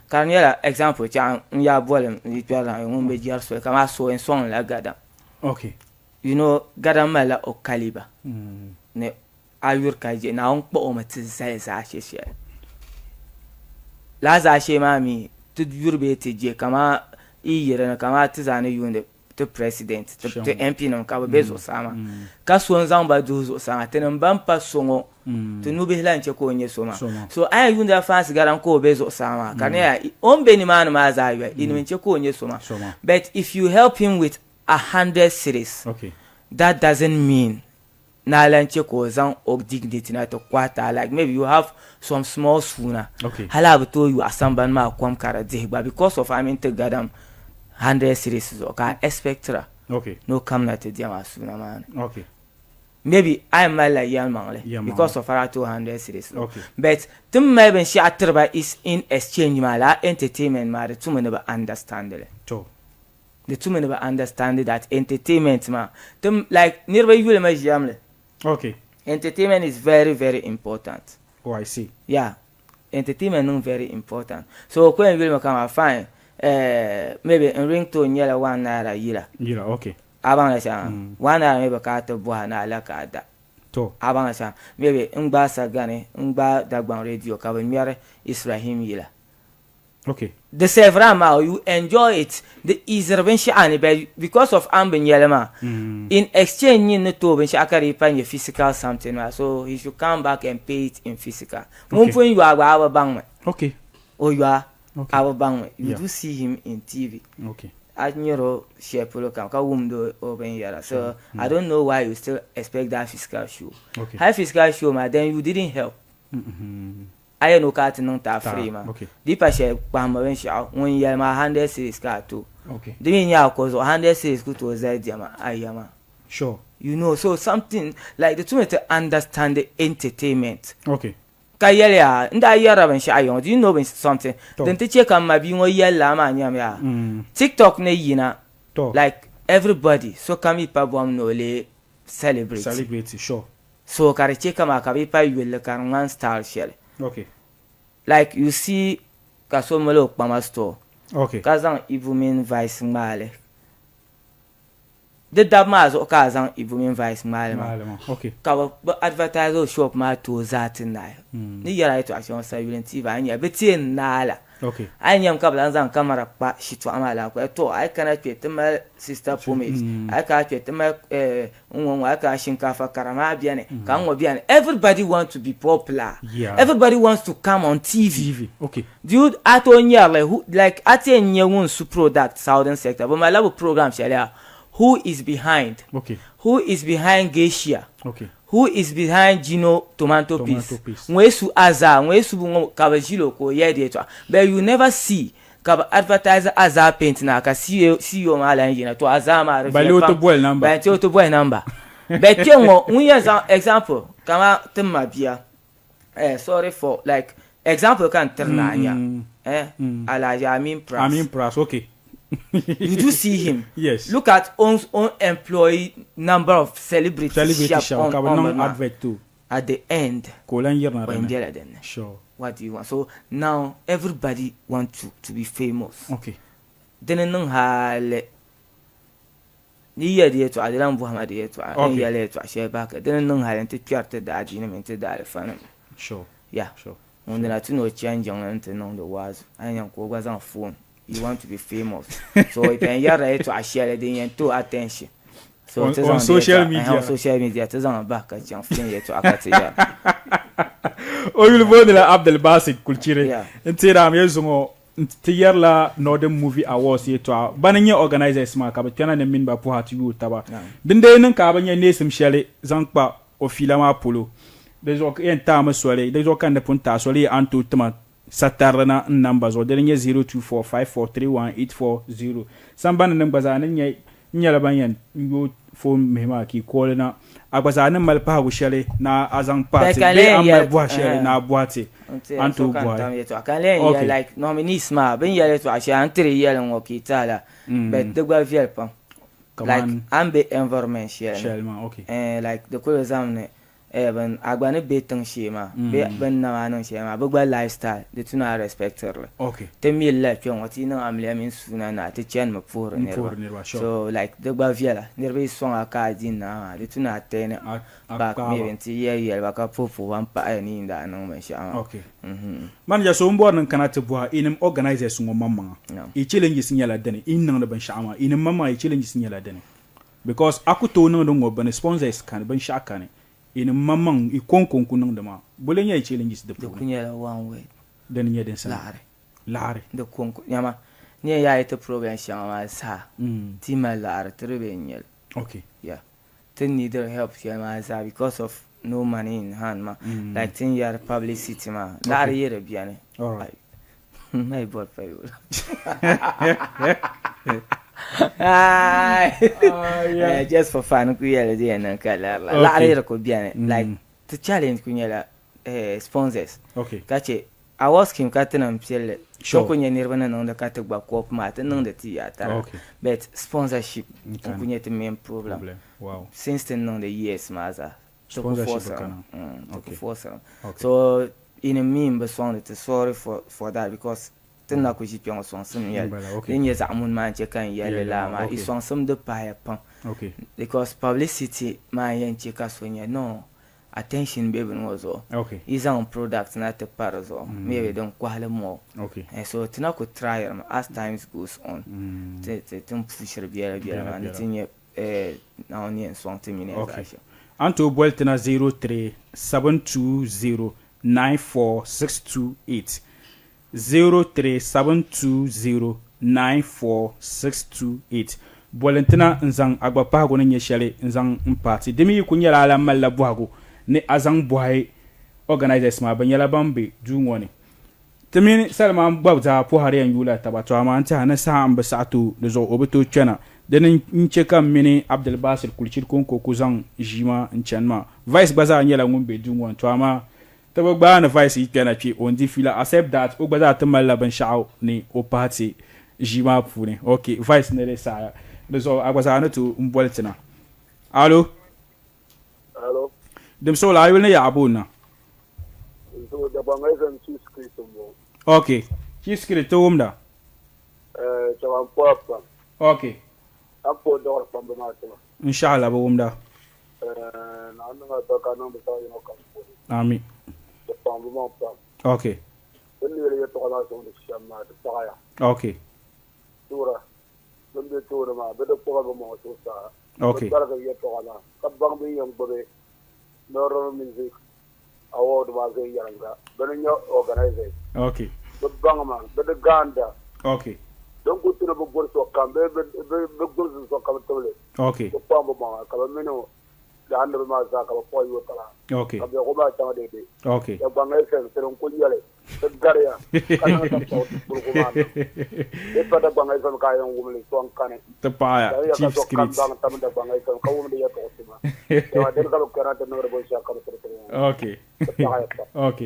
ka di nyɛla example chaŋ n yaa boli n yi kpɛrila ŋun be jɛri soli kamani so yɛn sɔŋ la gadam okay you know gadam malila o caliber ni a yuri ka je Naawuni kpuɣi o mi ti zali zaashe shɛli lala zaashee maa mi ti yuri bee ti je kamani yi yi dini kamani ti zaa ni yuundi ti president ti MP nim ka bi be zuɣusaa maa ka so n zaŋ ba duhi zuɣusaa maa tinim ban pa so ŋɔ ti nubihi la n chɛ ka o nyɛ so maa so a yɛn yuundila fansi garam ka o be zuɣusaa maa ka di nyɛla o ni be nimaani maa zaa yoli yinim n chɛ ka o nyɛ so maa but if you help him with 100 cedis that doesn't mean. Ni a lan chɛ ka o zaŋ o dignity na ti kɔhi ti a like maybe you have some small suuna hali a bi tooi yɔɣi sambani maa kom ka di dihi gba because of a mini ti gadam 100 cedis zuɣu ka a expectira ni o kamina ti diɛm a suuna maa ni. Maybe a yɛn malila yɛlimaŋli because of a daa ti o 100 cedis zuɣu but ti ni mali binshɛɣu tiri ba is in exchange maa lala entertainment maa di tumi ni bi understand li. Di tumi ni bi understand that entertainment maa ti like niriba yuli mi ʒiɛm li. Okay. Entertainment is very very important. Oh, I see. Yeah. Entertainment niŋ very important. So o ku yɛn yuli mi kaman fine eh, maybe n ringtone nyɛla one naira yila. Yila, okay. A baŋ la shɛm? One naira maybe ka a ti bɔhi ni a la ka a da. To. A baŋ la shɛm? Maybe n gbaai Sagani, n gbaai Dagbaŋ radio ka bɛ ŋmɛri Israhim yila. Okay. Di serve maa you enjoy it di easiri binshaɣu a ni but because of a ni bi nyɛli maa in exchange nyin ni tooi binshaɣu ka di yi pa nyɛ physical something maa so he should come back and pay it in physical. Ŋun pun yɔa gba a bi baŋ mi. Okay. O yɔa a bi baŋ mi. You do see him in TV. Okay. A nyɛri o shɛli polo kam ka wumdi o binyɛra so I don't know why you still expect that physical show. Okay. Hali physical show maa then you didn't help. A yɛn o ka a ti niŋ ti a free maa. Di pa shɛli kpahimmi binshɛɣu ŋun yɛli maa 100 cedis ka a ti o. Di mi nyɛ a ko zuɣu 100 cedis ku tooi zali diɛma a ya maa. You know so something like di tumi ti understand the entertainment. Ka yɛli ya n daa yɛrila binshɛɣu ya ŋɔ do you know something din ti chɛ ka m ma bia ŋɔ yɛli lala maa nyam yaa TikTok ni yina like everybody sokam yi pa bom ni o lee celebrity. Celebrity sure. So ka di chɛ kaman ka bɛ yi pa yuli li ka di ŋmani style shɛli. Okay. Like you see ka so mali o kpama store. Okay. Ka zaŋ Ibu mini Vice ŋmaai li. Di daba maa zuɣu ka a zaŋ Ibu mini Vice ŋmaai li maa. Ŋmaai li maa. Okay. Ka bɛ advertise o shop maa ti o zaa ti naai. Ni yɛri a yɛtɔɣa shɛli ŋɔ sayuli n-ti ba a ni nya bɛ ti yɛn naai la. Okay. A yi nyami ka bɛ lan zaŋ kamara kpa shitɔɣu maa laa kɔya, tɔ a yi kana kpe ti mali Sister Pomage, a yi kana kpe ti mali eh, n-ŋɔ ŋɔ, a yi kana shinkaafa kara maa beni, ka n-ŋɔ beni. Everybody want to be popular. Everybody wants to come on TV. TV, okay. Do you, a tooi nyari li, who, like a ti yɛn nya ŋun su product Southern sector, bɛ malila bɛ program shɛli yaa, Who is behind? Okay. Who is behind Geisha? Okay. Who is behind Gino tomato paste? Ŋun su Azaa, ŋun su ŋɔ ka bɛ ʒili o ka o yɛli di yɛltɔɣa. But you never see ka bɛ advertise Azaa paint na ka CEO, CEO maa lan yina. To Azaa maa di viɛli pam. Bali o ti boli number. But kpe ŋɔ ŋun yɛn zaŋ example kaman ti ma bia eh sorry for like example ka n tiri ni a nya eh Alhaji Amin Pras. Amin Pras, okay. You do see him. Yes. Look at own own employee number of celebrities Celebrity shɛba shɛba on ka bɛ on niŋ bini maa. advert ti o. At the end, Ka o lan yirina o yɛn dinni. bela dinni. Sure. What do you want? So now everybody want to be famous. Okay. Dini niŋ hali ni yi yɛli di yɛltɔɣa di lan bɔhima di yɛltɔɣa n Okay. yɛli yɛltɔɣa shɛli bahi ka dini niŋ hali nti kpɛri ti daadiini mini ti daalifanima. Sure. Yeah. Sure. Ŋun dina ti ni o chani jiŋli nti niŋdi waazu a ni nya ka o gba zaŋ phone you want to be famous so i yɛn yɛrila yɛltɔɣa shɛli din yɛn ti o attention so On, ti on zaŋdi social yɛltɔɣa media. on social media ti zaŋ bahi ka chaŋ film yɛltɔɣa ka ti yɛra. O yuli boonila Abdulbasit Kulchiri. Yeah. N teeri a mi zuŋɔ Ti yɛrila Northern Movie Awards yɛltɔɣa. Bani n-nyɛ organizers maa ka bɛ kpɛna ni mini ba puha ti yooi taba. Din dee niŋ ka a bi nya neesim shɛli zaŋ kpa o fiila maa polo, di zuɣu yɛn taami soli, di zuɣu ka n ni pun taai soli a ni tooi tima satarili na n namba zuɣu, di ni nyɛ 0245431840. Sambani nim gba zaa ni nyɛ N nyɛla ban yɛn yooi foon mihi maa ka yi kooli na. A gba zaa ni mali pahigu shɛli ni a zaŋ pahi ti bee a ni mali bɔha shɛli ni a bɔhi ti, a ni tooi bɔhi. Ka n lee yɛli like nominees maa bɛ ni yɛli yɛltɔɣa shɛli a ni tiri yɛli ŋ-ŋɔ ka yi tahi la but di gba viɛli pam like a ni be environment shɛli ni like di kuli zaŋmi ni Eh bin a gba ni be tiŋ shee maa bee bɛ ni nam a niŋ shɛli maa bɛ gba life style di tu ni a respectiri li. Ti mi lala kpe ŋɔ ti yi niŋ amiliya mini suuna naa ti chanimi puhiri niriba so like di gba viɛla niriba yi sɔŋ a ka a di naa maa di tu ni a turn back maybe nti yɛli yɛli ba ka puhi puhi ba m-pahi ni yin daa niŋ binshɛɣu maa. Manager so m bɔri ni n kana ti bɔhi inim organizers ŋɔ maŋmaŋa i challenges nyɛla dini i ni niŋdi binshɛɣu maa inim maŋmaŋa i challenges nyɛla dini? Because a ku tooi niŋdi ŋ-ŋɔ bini sponsors kani binshɛɣu kani i ni maŋmaŋ i kɔŋko n-ku niŋdi maa. Bole nyɛ i challenges di Di ku puuni? nyɛla one word. Dini nyɛ din sani? Laɣiri. Laɣiri. Di kɔŋko. Nyama, ni yɛn yaai ti problem shɛŋa maa zaa, ti yi mali laɣiri ti di bee n-nyɛ li. Okay. Yeah. Ti ni need help shɛli maa zaa because of no money in hand maa like ti ni yɛri publicity maa laɣiri yi di beni m ma yi bɔri pa yoola just for fun n ku yɛli di yɛn niŋ ka lari la laɣiri yi di ku beni like ti challenge ku nyɛla sponsors ka chɛ Award scheme ka ti niŋ pilli ti ku nyɛ niriba ni niŋdi ka ti gba kopi maa ti niŋdi ti yaa tariga but sponsorship n ku nyɛ ti main problem since ti ni niŋdi years maa zaa ti ku forcirimi so yinim mi n bi sɔŋdi ti sorry for that because ti ni na ku ʒi kpɛŋɔ sɔŋsim n yɛli din nyɛ zaɣ muni maa n chɛ ka n yɛli li laa maa yi sɔŋsim di pahaya pam because publicity maa n yɛn chɛ ka so nya no attention be bini ŋɔ zuɣu yi zaŋ product na ti pa di zuɣu maybe din kɔhili more so ti na ku tryiri mi as times goes on ti ni pushiri biɛla biɛla maa ni ti nya Naawuni ni yɛn sɔŋ ti mini ya zaa shɛm. A ni tooi boli ti na 03 720 94628 0372094628 Bolintina n-zaŋ a gba pahigu ni nyɛ shɛli n-zaŋ m-paai ti. Di mi yi kuli nyɛla a lahi malila bɔhigu ni a zaŋ bɔhi organizers maa, bɛ nyɛla ban be duu ŋɔ ni. Ti mini Salman gba zaa pɔhiri yɛn yuui la taba, tɔ amaa n tɛha ni saha m-bi saɣi ti o, di zuɣu o bi tooi kpɛna. Dini n-che ka m mini Abdulbasir Kulichiri kɔŋko ku zaŋ ʒii maa n-chani maa. Vice gba zaa nyɛla ŋun be duu ŋɔ ni, tɔ amaa Ti bi gbaai ni vice yi kpɛna kpe o n-di fiila accept that o gba zaa ti malila binshɛɣu ni o pahi ti ʒii maa puuni. Ok, vice ni di saɣiya di zuɣu a gba zaa ni tooi m-boli ti na. Alo? Alo? Dimsogla, a yuli ni yaɣa booni na? Dimsogla, Dagbaŋ FM Chief Security m-bɔŋɔ. Ok, Chief Security, ti wumda. Eh, chɛba m-puhi a pam. Ok. A ni puhi dɔɣiri kpamba maa tima. Inshallah, bɛ wumda. Naawuni niŋ alibarika niŋ bɛ zaɣ yino kam puuni. Amin. Bɛ paŋ bɛ maŋ pam. Ok. Bɛ ni yɛli yɛtɔɣa maa sɔŋdi shɛm maa, di paɣiya. Ok. Suura, Bɛ ni be tooni maa, bɛ di kpuɣi bɛ maŋ zuɣusaa. Ok. Bɛ gbarigi yɛtɔɣa maa, ka baŋ bɛ ni yɛn gbubi Northern Music Award maa viɛnyɛliŋga. Bɛ ni nyɛ organizers. Ok. Bɛ baŋ ma, bɛ di gaanda. Ok. Din kuli tu ni bɛ bori sokam bee bɛ gbubi sokam tibili. Ok. Bɛ kpaŋ bɛ maŋa ka bɛ mini laɣindiba maa zaa ka bɛ kpuɣi yo taba. Ok. Ka biɛhigu maa chaŋ deede. Ok. Dagbaŋ FM sili n-kuli nyɛli ti gariya ka niŋ tankpaɣu ti kurigu maa niŋ. Di pa Dagbaŋ FM ka a yɛn wum li so n-kani. Ti paɣiya Ka Chief sokam Security. baŋ tam Dagbaŋ FM ka wumdi yɛltɔɣa suma. Dama dini ka bɛ kpɛrina ti niŋdi binshɛɣu kam tiri ti ŋɔ. Ok. Ti paɣiya pam. Ok.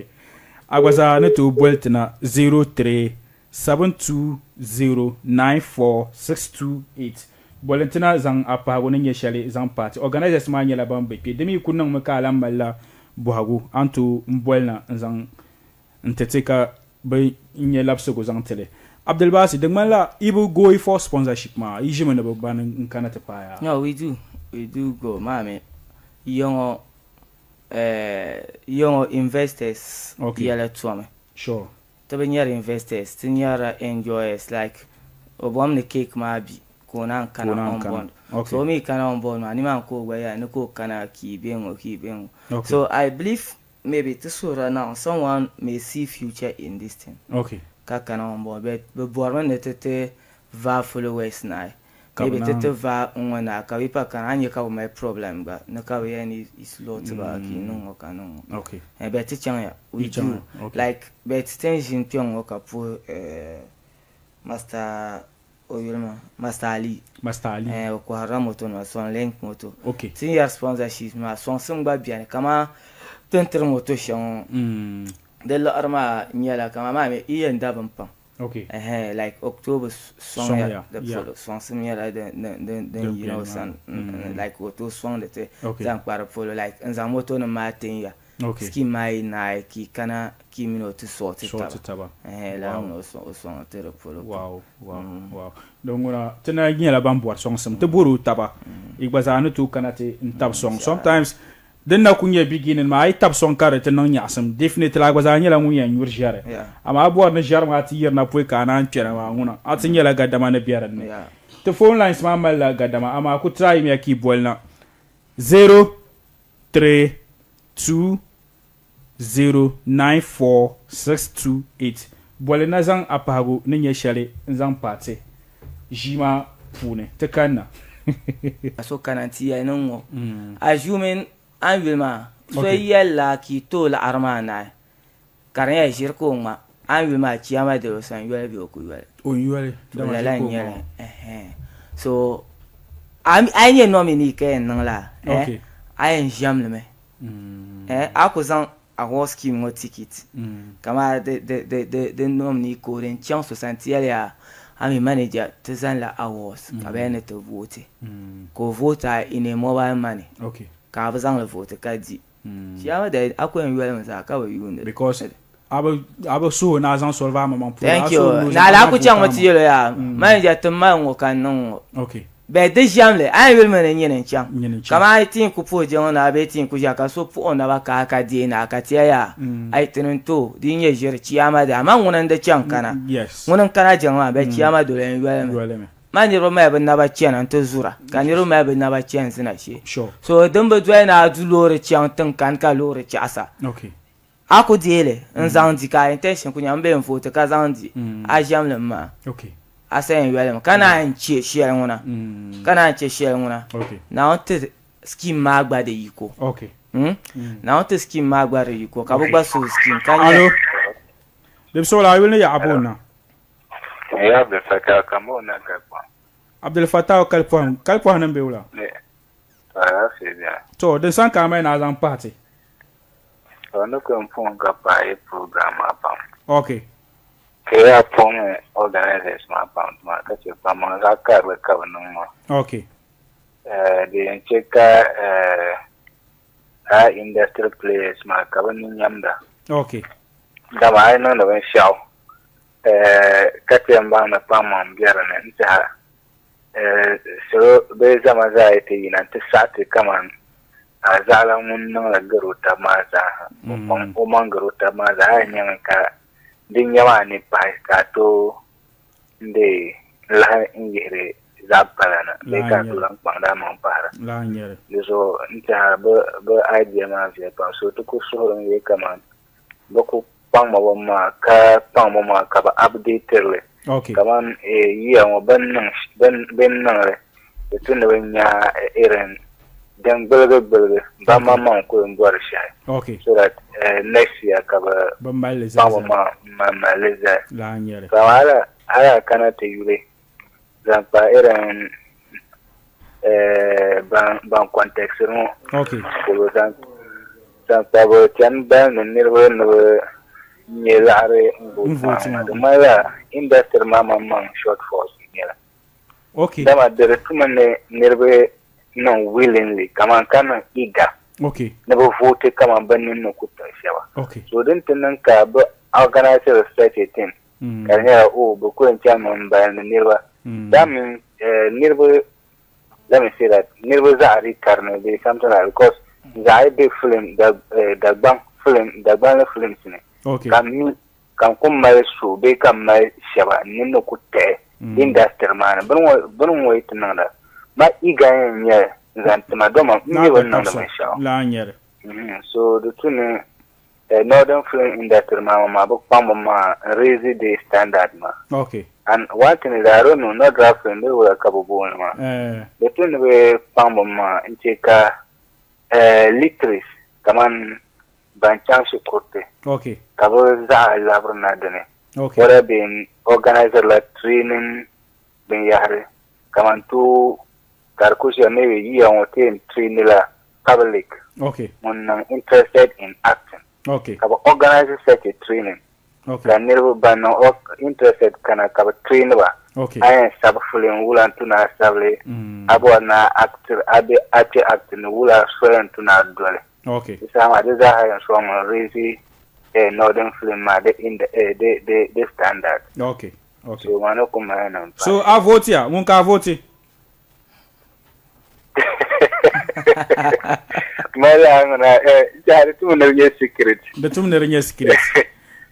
A gba zaa ni tooi boli ti na 03 72094628 Bolintina zaŋ a pahigu ni nyɛ shɛli zaŋ paai ti. Organizers maa nyɛla ban be kpe. Di mi ku niŋmi ka a lahi malila bɔhigu a ni tooi m-boli na n-zaŋ n-ti ti ka bɛ nya labisigu zaŋ ti li. Abdulbasi, di ŋmanila yi bi go for sponsorship maa, yi ʒimi ni bɛ ban n-kana ti paai a? No, we do. We do go. Maa mi yiŋɔ, eh, yiŋɔ investors yɛla tomi. Sure. Ti bi nyari investors, ti nyarila enjoyers like o bom ni cake maa bi ka o naan kana on board. So o mi kana on board maa nimaani ka o gba yɛli ni ka o kana ka yi be ŋɔ ka yi be ŋɔ. So I believe maybe ti suhirila now someone may see future in this thing ka kana on board but bi bɔrimi ni ti ti vaai followers naai. Maybe ti ti vaai n ŋɔ naai ka bi pa kana a ni nya ka bi mali problem gba ni ka bi yɛli ni yi slow ti ba ka yi niŋ ŋɔ ka niŋ ŋɔ. Eh but ti chaŋ ya we do like but ti ni ʒini kpɛŋ ŋɔ ka puhi eh Master o yuli maa Master Ali. Master Ali. Eh o kɔhirila moto nima Sunlink moto. Ti ni yɛri sponsorship maa sɔŋsim gba beni kamani ti ni tiri moto shɛŋa ŋɔ di liɣiri maa nyɛla kamani maa mi yi yɛn da bini pam. Okay. Ɛhɛn, like October sɔŋya di polo, sɔŋsim nyɛla din yina o sani, like o tooi sɔŋdi ti zaŋ kpa di polo, like n zaŋ moto nim maa tin ya, scheme maa yi naai ka yi kana ka yi mini o ti sɔɔti taba, ɛhɛn, lala ŋuna o sɔŋ ti di polo pam. Wow, wow, wow. Din ŋuna ti na nyɛla ban bɔri sɔŋsim, ti bɔri o taba, yi gba zaa ni tooi kana ti n tabi sɔŋ. Sometimes Din na kuli nyɛ beginning maa, a yi tabi sɔŋ ka di ti niŋ nyaɣisim, definitely a gba zaa nyɛla ŋun yɛn nyuri ʒiɛri. Amaa a bɔri ni ʒiɛri maa ti yirina pɔi ka a naan kpɛna maa, ŋuna a ti nyɛla gadama ni be din ni. Ti phone lines maa malila gadama, amaa ku try-miya ka yi boli na 0320 94628. Boli na zaŋ a pahigu ni nyɛ shɛli n-zaŋ paai ti ʒii maa puuni. Ti kanna. Ka so kana nti yɛli ni ŋ-ŋɔ, Assuming a ni yuli maa, so yi yɛlila ka yi tooi laɣiri maa naai, ka di nyɛla ʒiri ka o ŋma, a ni yuli maa chiyaama dali o sani yoli bee o ku yoli? O ni yoli, dama ʒiri ka o ŋma o. So a yi nyɛ nominee ka yɛn niŋ laa, a yɛn ʒiɛm li mi. A ku zaŋ award scheme ŋɔ ticket kamani di nominee code n-chaŋ so sani ti yɛli yaa a mi manager ti zanila awards ka bɛ yɛli ni ti vooti ka o vooti a in a mobile money ka a bi zaŋ li vooti ka di chiyaama dali a ku yɛn yolimi zaa ka bi yuundi li. Because a bi suhi o ni a zaŋ soli va a maŋmaŋ puuni. Thank you. Naala a ku chaŋmi ti yɛl o yaa manager ti mali ŋɔ ka n niŋ ŋɔ. Bɛ di ʒiɛm li, a ni yuli mi ni nyini n-chaŋ. Kaman a yi ti yɛn ku puhi jiŋli naa bee ti yɛn ku ʒiya ka so puh o naba kaai ka deei naa ka ti ya yaa, ayi ti ni n-tooi, di yi nyɛ ʒiri, chiyaama daa, man ŋuni n-di chaŋ kana? Ŋuni n-kana jiŋli maa, bɛ chiyaama doli n yolimi. Man niriba mali bɛ naba chana nti zura, ka niriba mali bɛ naba chani zina shee. So din bi doli ni a du loori chaŋ tiŋ kani ka loori chaɣisa, a ku deei li n-zaŋ di ka a intention ku nyɛ m be n-vooti ka zaŋ di, a ʒiɛm li m-maa, a sa yɛn yoli mi ka naan che shɛli ŋuna, ka naan che shɛli ŋuna, Naawuni ti scheme maa gba di yiko, Naawuni ti scheme maa gba di yiko ka bɛ gba suhi scheme ka nyɛ. Alo, Dibisɔgla, a yuli ni yaɣa booni na? N yuli Abdul Fatah ka m booni na Kalipɔhim. Abdul Fatah Kalipɔhim, Kalipɔhim ni m-be wula? Alaafee beni. To, din sani ka a mali ni a zaŋ pahi ti. To ni ku yɛn puhim ka paai program maa pam. Ok. Ka yaa puhimi organizers maa pam tuma ka che kpaŋmaŋ zaɣ karili ka bɛ niŋ maa. Ok. Di yɛn che ka lala industry players maa ka bɛ ni nyamda. Ok. Dama a yi niŋdi binshɛɣu ka ti yɛn baŋ ni kpaŋmaŋ be di ni n-tɛha salo bee zama zaa yi ti yina nti saɣi ti kaman a zaɣila ŋun niŋdi gari o taba maa zaa, o kpaŋ omaŋ gari o taba maa zaa, a yɛn nyami ka di nya maa ni pahi ka a tooi n-dee n-lahi n-yihiri zaɣ pala na bee ka a tooi lahi kpaŋdi amaŋ pahira. Di zuɣu n tɛha bɛ idea maa viɛli pam. So ti kuli suhirimi bee kaman bɛ ku kpaŋmi bɛ maŋa ka kpaŋ bɛ maŋa ka bɛ update li. Kaman yiya ŋɔ bɛ ni niŋli di tu ni bɛ nya irin din gbuligi gbuligi ba maŋmaŋ kuli n bɔri shɛli so that next year ka bɛ kpaŋ bɛ maŋa m mali li zali. Ka hali a kana ti yuli zaŋ kpa irin ban context ŋɔ polo zaŋ kpa bɛ chani balindi niriba ni bɛ nyɛ laɣiri n vote maa di ŋmanila industry maa maŋmaŋ shortfalls n-nyɛli dama di di tumi ni niriba niŋ willingly kaman ka niŋ eager ni bɛ vote kaman bɛ nini ni ku tiɣi shɛba so din ti niŋ ka bɛ organise such a thing ka di nyɛla o bɛ ku yɛn chanimi m-balindi niriba. That means niriba, let me say that niriba zaɣa di karini bee something like that because zaɣa yi be film Dagbaŋ film Dagbanli films ni ka m mi ka n ku mali so bee ka m mali shɛba n nini ni ku tiɣi industry maa ni bini ŋɔ yi ti niŋda ma eager yɛn nyɛli n-zaŋ ti ma dama m mi bɛ ni niŋdi binshɛɣu. So di tu ni Northern film industry maa maa bɛ kpaŋ bɛ maŋa n raise di standard maa. Okay. And one thing is I don't know Northern film bee wula ka bɛ booni maa. Di tu ni bɛ kpaŋ bɛ maŋa n che ka literates kaman ban chaŋ shikuriti. Okay. Ka bɛ zaɣa labiri na dini. Okay. Whether been organizer la training binyahari kaman tooi ka di kuli shɛli maybe yiya ŋɔ ti yɛn traini la public ŋun niŋ interested in acting ka bi organize such a training ka niriba ban niŋ interested kana ka bi traini ba a yɛn sabi film wula n-tu ni a sabili a bɔri ni a act a be a kpe acting ni wula soya n-tu ni a doli di saha maa di zaaha yɛn sɔŋmi n raise northern film maa di di standard so maa ni ku mali niŋ pahi. So a vote ya ŋun ka a vote? Mali a ŋuna eh, di tum ni di nyɛ secret. Di tum ni di nyɛ secret.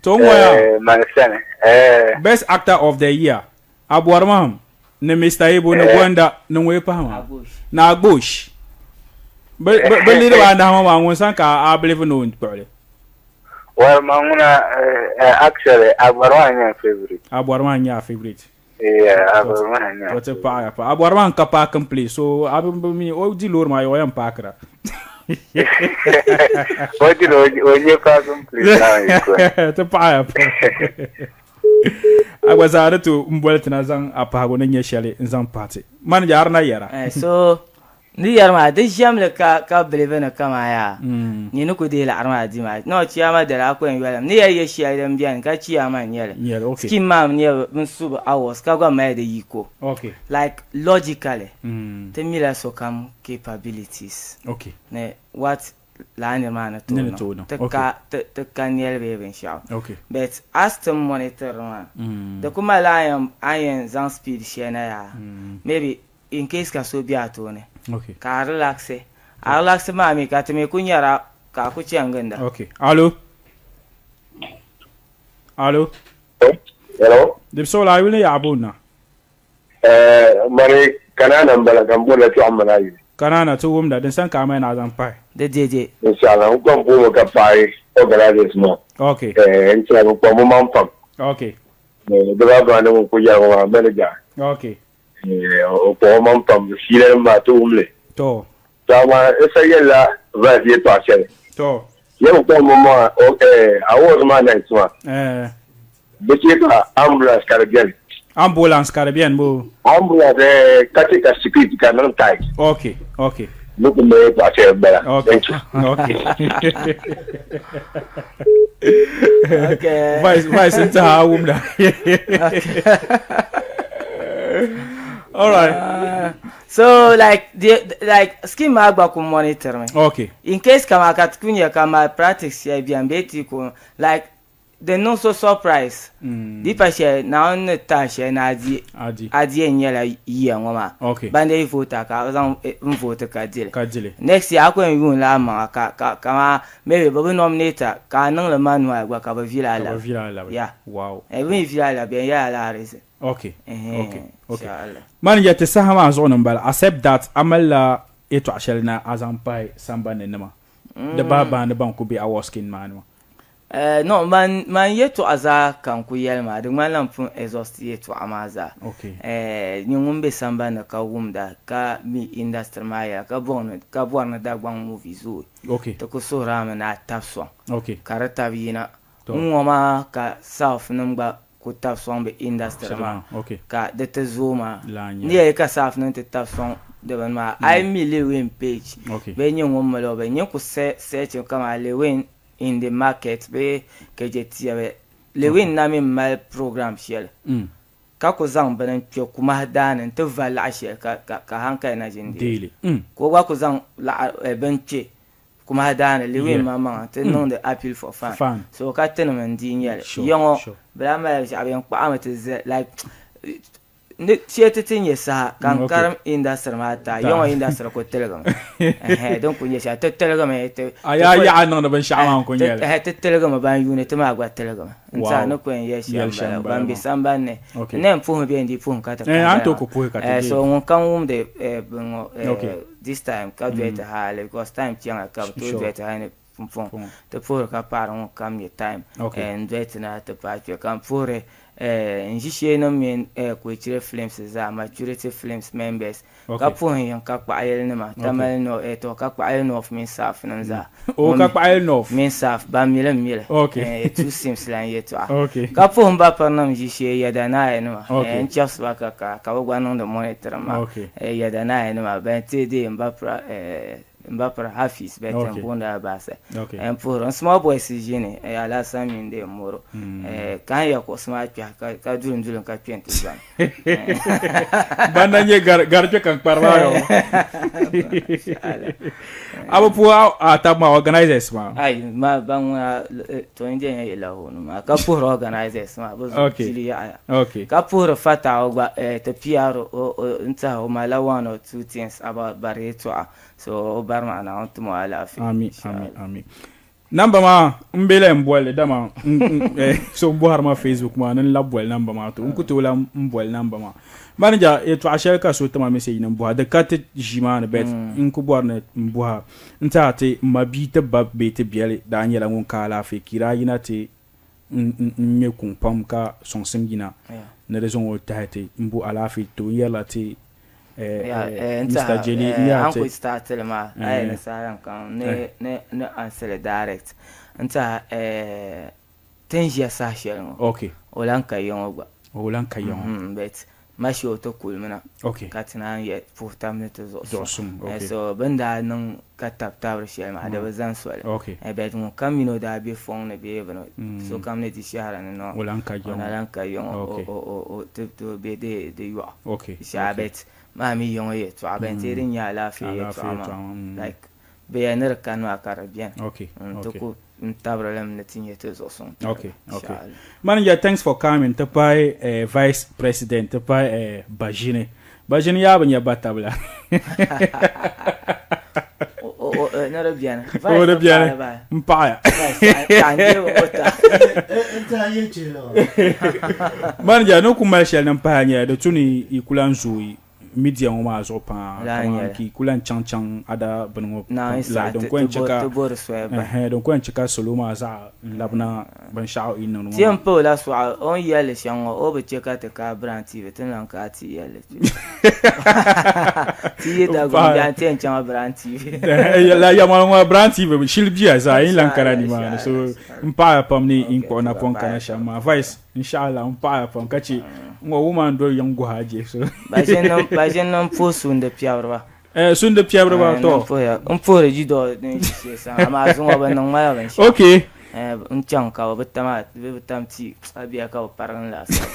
To n ŋɔya. Eh, man sani. Eh. Best actor of the year. Abuwari Maham ni Mr. Ibu ni Gonda ni ŋun pahi maa. Ni Agbosh. Bɛ bɛ niriba anahi ŋɔ maa ŋun sani ka a believe ni o kpuɣili. Well, man ŋuna eh, actually Abuwari maa n-nyɛ n favorite. Abuwari maa n-nyɛ a favorite. To ti paɣiya pa. A bɔri maa n-ka parking place so a bi bi mi o di loori maa ya o yɛn paakira. O di o nyɛ parking place maa yi ko. Ti paɣiya pa. A gba zaa ni to m boli ti na zaŋ a pahigu ni nyɛ shɛli n zaŋ pahi ti. Manager a di na yɛra. So Ni yɛri maa, di ʒiɛmli ka ka believe ni kaman yaa nyini ku deei laɣiri maa di maa. No, chiyaama dali a ku yɛn yɔlim. Ni yɛli yɛ shɛli din beni ka chiyaama n-nyɛ li. Scheme maa mi nyɛ bɛ ni su bi hours ka gba mali di yiko. Like logically, ti mila sokam capabilities ni what lala niri maa ni tooi niŋ. Ti ka ti ka nɛli bee binshɛɣu. But as ti monitor maa, di ku malila a ni yɛn zaŋ speed shɛli na yaa maybe in case ka so be a tooni okay. ka a relaxi a relaxi maa mi ka ti mi ku nyɛra ka a ku chani ginda. Okay. Alo? Alo? Hello? Dibisɔgla a yuli ni yaɣa booni na? Eh, mani Kanaana m-bala ka m booni la Kpiɔɣu mini a yuli. Kanaana, ti wumda, din sani ka a mali ni a zaŋ pahi. Di dede. Inshallah, n kpaŋ puhimi ka paɣi organizers maa. Okay. Eh, n tɛha bɛ kpaŋ bɛ maŋ pam. Okay. Eh, di baa baa ni ŋun kuli yɛli ŋɔ maa manager. Okay. O kpuɣi o maŋ pam fiilanim maa ti wum li. To. To amaa n sa yɛlila verse yɛltɔɣa shɛli. To. Yɛm kpuɣi m maŋa awards maa night maa. Bɛ chɛ ka ambulance ka di beni. Ambulance ka di beni boo? Ambulance ka chɛ ka security ka di niŋ tight. Okay, okay. Ni ku mali yɛltɔɣa shɛli m-bala. Okay, Thank you. okay. Okay. Vice, vice n tiha a wumda. All right. So like the like scheme maa gba ku monitor mi. Okay. In case kama ka ti ku nyɛ ka malpractice shɛli bɛni bee ti ku like Di niŋ so surprise. Di pa shɛli Naawuni ni ti a shɛli ni a di, a di yɛn nyɛla yiya ŋɔ maa. Ban dee vote a ka a zaŋ n vote ka di li. Next year a ku yɛn yuun la a maŋa ka ka kaman maybe bɛ bi nominate a ka a niŋ li manual gba ka bɛ vili a labi. Yeah. Bɛ mi vili a labi bɛ yɛn yɛla la reason. Okay. Okay. Okay. Manager ti saha maa zuɣu ni m-bala accept that a malila yɛltɔɣa shɛli ni a zaŋ pahi sambani nima di bahi bahi ni ban ku be a wɔskin maa ni maa. Eh, no, man, man yɛtɔɣa zaa ka n ku yɛli maa, di ŋmanila m pun exhaust yɛtɔɣa maa zaa. Eh, nyini ŋun be sambani ni ka wumda, ka mi industry maa yɛla, ka bɔri ni, ka bɔri ni Dagbaŋ movie zooi, ti ku suhiri a mi ni a tabi sɔŋ, ka di tabi yina. N-ŋɔ maa ka South nim gba ku tabi sɔŋ bɛ industry maa, ka di ti zooi maa. N ni yɛli ka South nim ti tabi sɔŋ di bini maa, a yi mi Lil Wayne page, bee nyini ŋun mali o bɛ, nyini ku search kaman Lil Wayne in the market bee KJ Tiɛbi Lewin na mi mali program shɛli ka ku zaŋ bini n-kpe kumahi daani nti va laɣ shɛli ka hankali na ʒini deei li. Ka o gba ku zaŋ bini kpe kumahi daani Lewin maŋmaŋa nti niŋdi appeal for fan. So ka tinim n-dii nya li. Ya ŋɔ bɛ lahi malila binshɛɣu bɛ yɛn kpaɣimi ti zali like Ni shee ti ti nyɛ saha ka n karim industry maa taai ya ŋɔ industry ku tiligimi ɛhɛn din ku nyɛ shɛli ti tiligimi ti A yaa yaɣa niŋdi binshɛɣu maa n-ku nyɛ li. Ɛhɛn ti tiligimi ban yuuni ti maa gba tiligimi n tiɛha ni ku yɛn yɛli shɛm m-bala ban be sambani ni n na yɛn puhimi bee n-dii puhim ka ti Ɛɛn a ni tooi ku puhi ka ti deei. So ŋun kam wumdi bini ŋɔ this time ka doli ti hali because time chaŋya ka bɛ tooi doli ti hali ni pumpɔŋ ti puhiri ka paɣiri ŋun kam nyɛ time n-doli ti na ti paai kpe ka m puhiri n ʒisheenima mini Kulichiri Films zaa, Maturity Films members, ka puhi n yiŋ Kakpaɣayili nima, Tamale North, to Kakpaɣayili North mini South nim zaa. O Kakpaɣayili North. Mini South, ban mi li m-mi li. Two Sims lan yɛltɔɣa. Ka puhi m ba pirinim ʒishee Yɛdanaaya nima, n chɛbisi ba ka ka bɛ gba niŋdi monitoring maa. Yɛdanaaya nima, ban ti deei m ba pira M ba piri Hafiz bɛ ti booni Abaasa. N puhiri n small boys ʒini Alasan mini de Moro. Ka n ya kuɣusi maa kpɛhi ka duli n duli ka kpe n ti zani. Ban na nyɛ gari kpe ka n kpari maa yɔ. A bi puhi a tab maa organizers maa? Ai ma ban ŋuna to n je nyɛ lahu ni maa ka puhiri organizers maa bɛ zuɣu pili yaɣaya. Ka puhiri Fatawu gba ti PR n tiɛhi o malila one or two things about bari yɛltɔɣa. So o bari maa Naawuni tim o alaafee. Ami ami ami. Namba maa n be la n bolli dama so n bɔhiri ma Facebook maa ni n labi boli namba maa to n ku tooi lahi n boli namba maa. Manager yɛltɔɣa shɛli ka so tima message ni n bɔha di ka ti ʒii maa ni but n ku bɔri ni n bɔha n tiɛha ti m ma bia ti ba bee ti biɛli daa nyɛla ŋun ka alaafee ka yi daa yina ti n ŋmɛ kuŋ pam ka sɔŋsim yina ni di zaŋ o tahi ti n bo alaafee ti o. N yɛrila ti Mister Jeli n yɛrila ti. An ku start li maa a yɛn ni saha din kam ni ni answer li direct n tiɛha ti ni ʒiya saha shɛli ŋɔ o lahi ka ya ŋɔ gba. O lahi ka ya ŋɔ. But mashi o ti kulimi na ka ti naan yɛ puhi tam ni ti zuɣu suŋ. So bɛ ni daa niŋ ka tabi tabiri shɛli maa di bi zani soli. But ŋun kam mini o daa be fɔŋ ni bee bini sokam ni di shɛhira ni noo o na lahi ka ya ŋɔ o ti be di yɔɣu shɛha but maa mi ya ŋɔ yɛltɔɣa bɛn ti din nyɛ alaafee yɛltɔɣa maa like bɛ yɛli ni di kani maa ka di beni n-ti ku n tabiri li mi ni ti nyɛ ti zuɣu suŋ tariga inshallah. Manager thanks for coming ti pahi vice president ti pahi Baʒini. Baʒini yaa bi nya batabila. Ni di beni. O di beni n paɣiya. Manager ni ku mali shɛli ni m pahi nyɛla di tu ni yi ku lahi zooi media ŋɔ maa zuɣu paa kaman ka yi ku lahi chaŋ chaŋ ada bini ŋɔ like din ku yɛn chɛ ka ɛhɛn din ku yɛn chɛ ka salo maa zaɣa n-labina binshɛɣu yi niŋdi ŋɔ maa. Ti yɛn pa o la suɣa o ni yɛli shɛm ŋɔ o bi chɛ ka ti kaai Brand TV ti ni lan kaai ti yɛlli kpe ti yi Dagbaŋ biɛhi ti yɛn chaŋla Brand TV. La yɛlimaŋli ŋɔ Brand TV shili biya zaa yi ni lan kana nimaani so m paɣiya pam ni n kpuɣi napɔŋ kana shɛm maa Vice. Inshallah n paɣaya pam ka che n ŋɔ woman doli yiŋ guhi a je so. Baʒinnim puhi sundi piɛbiriba. Eh, sundi piɛbiriba to. N puhiri jidɔɔ din ʒi shee sa amaa zuŋɔ bi niŋ ma la binshɛɣu. Okay. Eh, n chaŋ ka bi tam a bi tam ti a bia ka bi parigi n laasabu.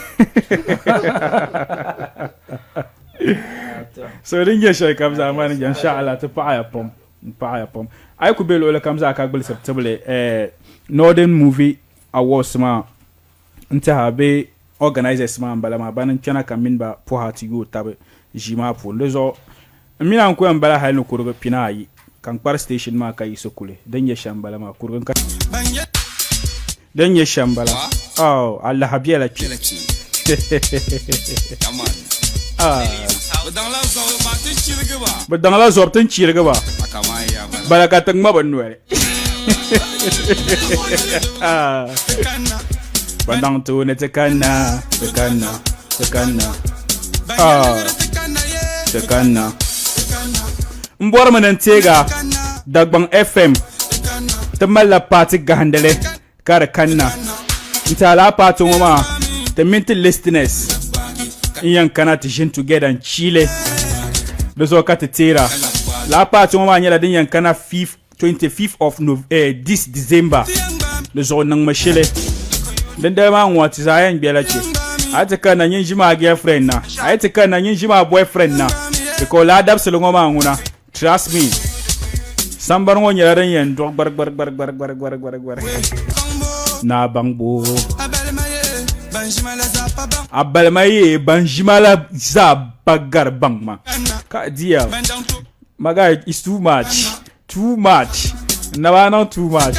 So din nyɛ shɛli kam zaa maa ni inshallah ti paɣaya pam. N paɣaya pam. A yi ku be luɣili kam zaa ka gbulisiri tibili eh, Northern Movie Awards maa N tɛha bɛ organizers maa m-bala maa, bani n-kpɛna ka m mini ba pɔha ti yooi tabi ʒii maa puuni. Di zuɣu m mini a n-ku yɛn bala hali ni kurigi pinaayi ka n kpari station maa ka yiɣisi kuli. Din nyɛ shɛm m-bala maa, kurigi n-ka. Din nyɛ shɛm m-bala, oh, alaha bela kpe. Ah. Bɛ daŋla zɔbu ti n-chirigi ba. Bala ka ti ŋma bɛ noli. Ban daŋ tooni ti kanna, ti kanna, ti kanna, ah, ti kanna. N bɔrimi ni n teega Dagbaŋ FM ti malila paati gahindili ka di kanna. N ti a lala paati ŋɔ maa ti mini ti listeners n yɛn kana ti ʒini together n chiili di zuɣu ka ti teera. Lala paati ŋɔ maa nyɛla din yɛn kana 5th 25th of Nov eh, this December di zuɣu niŋmi shili dindali maa ŋɔ ti zaa yɛn gbɛla kpe a yi ti kanna nyin ʒimi a girlfriend na a yi ti kanna nyin ʒimi a boyfriend na because laa dabisili ŋɔ maa ŋuna trust me sambani ŋɔ nyɛla din yɛn duɣi gbari gbari gbari gbari gbari gbari gbari gbari naa baŋbo a balima ye ban ʒima la zaa ba gari baŋ ma ka diya My guy, it's too much. Too much. Naba niŋ too much.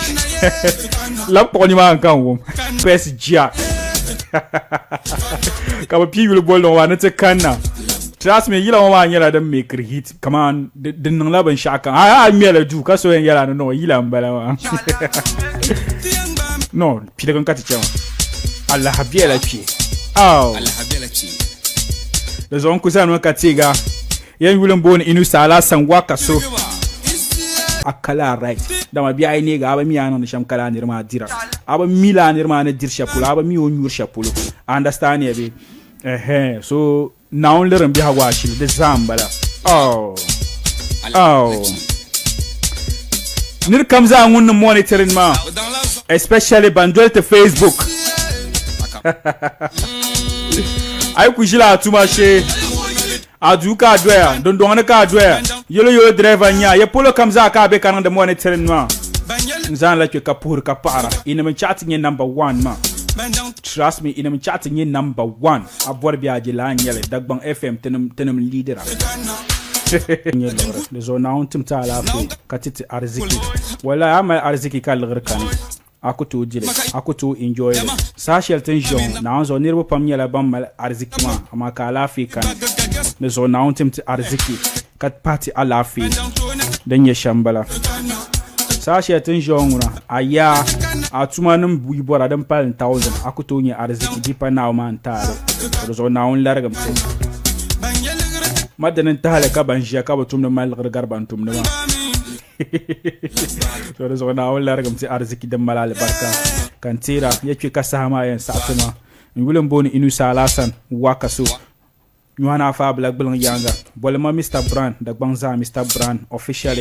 Lab kpuɣi nimaa n kan wum. Pes jia. Ka bi pii yuli bolli ŋɔ maa ni ti kanna. Trust me, yila ŋɔ maa nyɛla din make hit. Come on, di niŋla binshaɣu kam. A a ŋmɛli duu ka so yɛn yɛla ni no yila n bala maa. No, piligi n ka ti chɛ maa. Alaha biɛla kpe. Aw. Di zuɣu n ku zanimi ka teega. Yɛn yuli m-booni Inusa Alhassan Wakaso. A kala right dama bɛ a yi neegi a bi mi a niŋdi shɛm ka laa niri maa dira a bi mi laa niri maa ni diri shɛli polo a bi mi o ni nyuri shɛli polo a understand ya bee ɛhɛn so Naawuni lirim biɛhigu ashili di zaa m-bala oh oh niri kam zaa ŋun ni monitoring maa especially ban doli ti Facebook a yi ku ʒila a tuma shee A duu ka a doya, dundɔŋ ni ka a doya, yolo yolo driver n-nyɛ a, ya polo kam zaa ka a be ka niŋdi monitoring maa. N zaŋ la kpe ka puhiri ka paɣira, inim n-chaɣ ti nyɛ number one maa. Trust me, inim n-chaɣ ti nyɛ number one. A bɔri bee a je laa n-nyɛ li, Dagbaŋ FM tinim, tinim n-leadira. Nyɛ liɣiri, di zuɣu Naawuni tim ti alaafee ka ti ti ariziki. Wallahi a mali ariziki ka liɣiri kani. A ku tooi di li, a ku tooi enjoy li. Saha shɛli ti ni ʒiya ŋɔ, Naawuni zuɣu niriba pam nyɛla ban mali ariziki maa, amaa ka alaafee kani. Di zuɣu Naawuni tim ti ariziki ka pahi ti alaafee. Din nyɛ shɛm m-bala. Saha shɛli ti ni ʒiya ŋɔ ŋuna, a yaa. A tuma nim yi bɔra din pali 1000 a ku tooi nyɛ ariziki di pa Naawuni maa n-taali. Di zuɣu Naawuni larigim ti. Ma dini n-tahili ka ban ʒiya ka bi tumdi mali liɣiri gari ban tumdi maa. So di zuɣu Naawuni larigim ti ariziki din mali alibarika ka n teera ya kpe ka saha maa yɛn saɣi ti ma. N yuli m-booni Inusa Alhassan Wakaso. Nyɔhi ni afa abila gbiliŋ yaaŋa. Boli ma Mister Brown, Dagbaŋ zaa Mister Brown officially.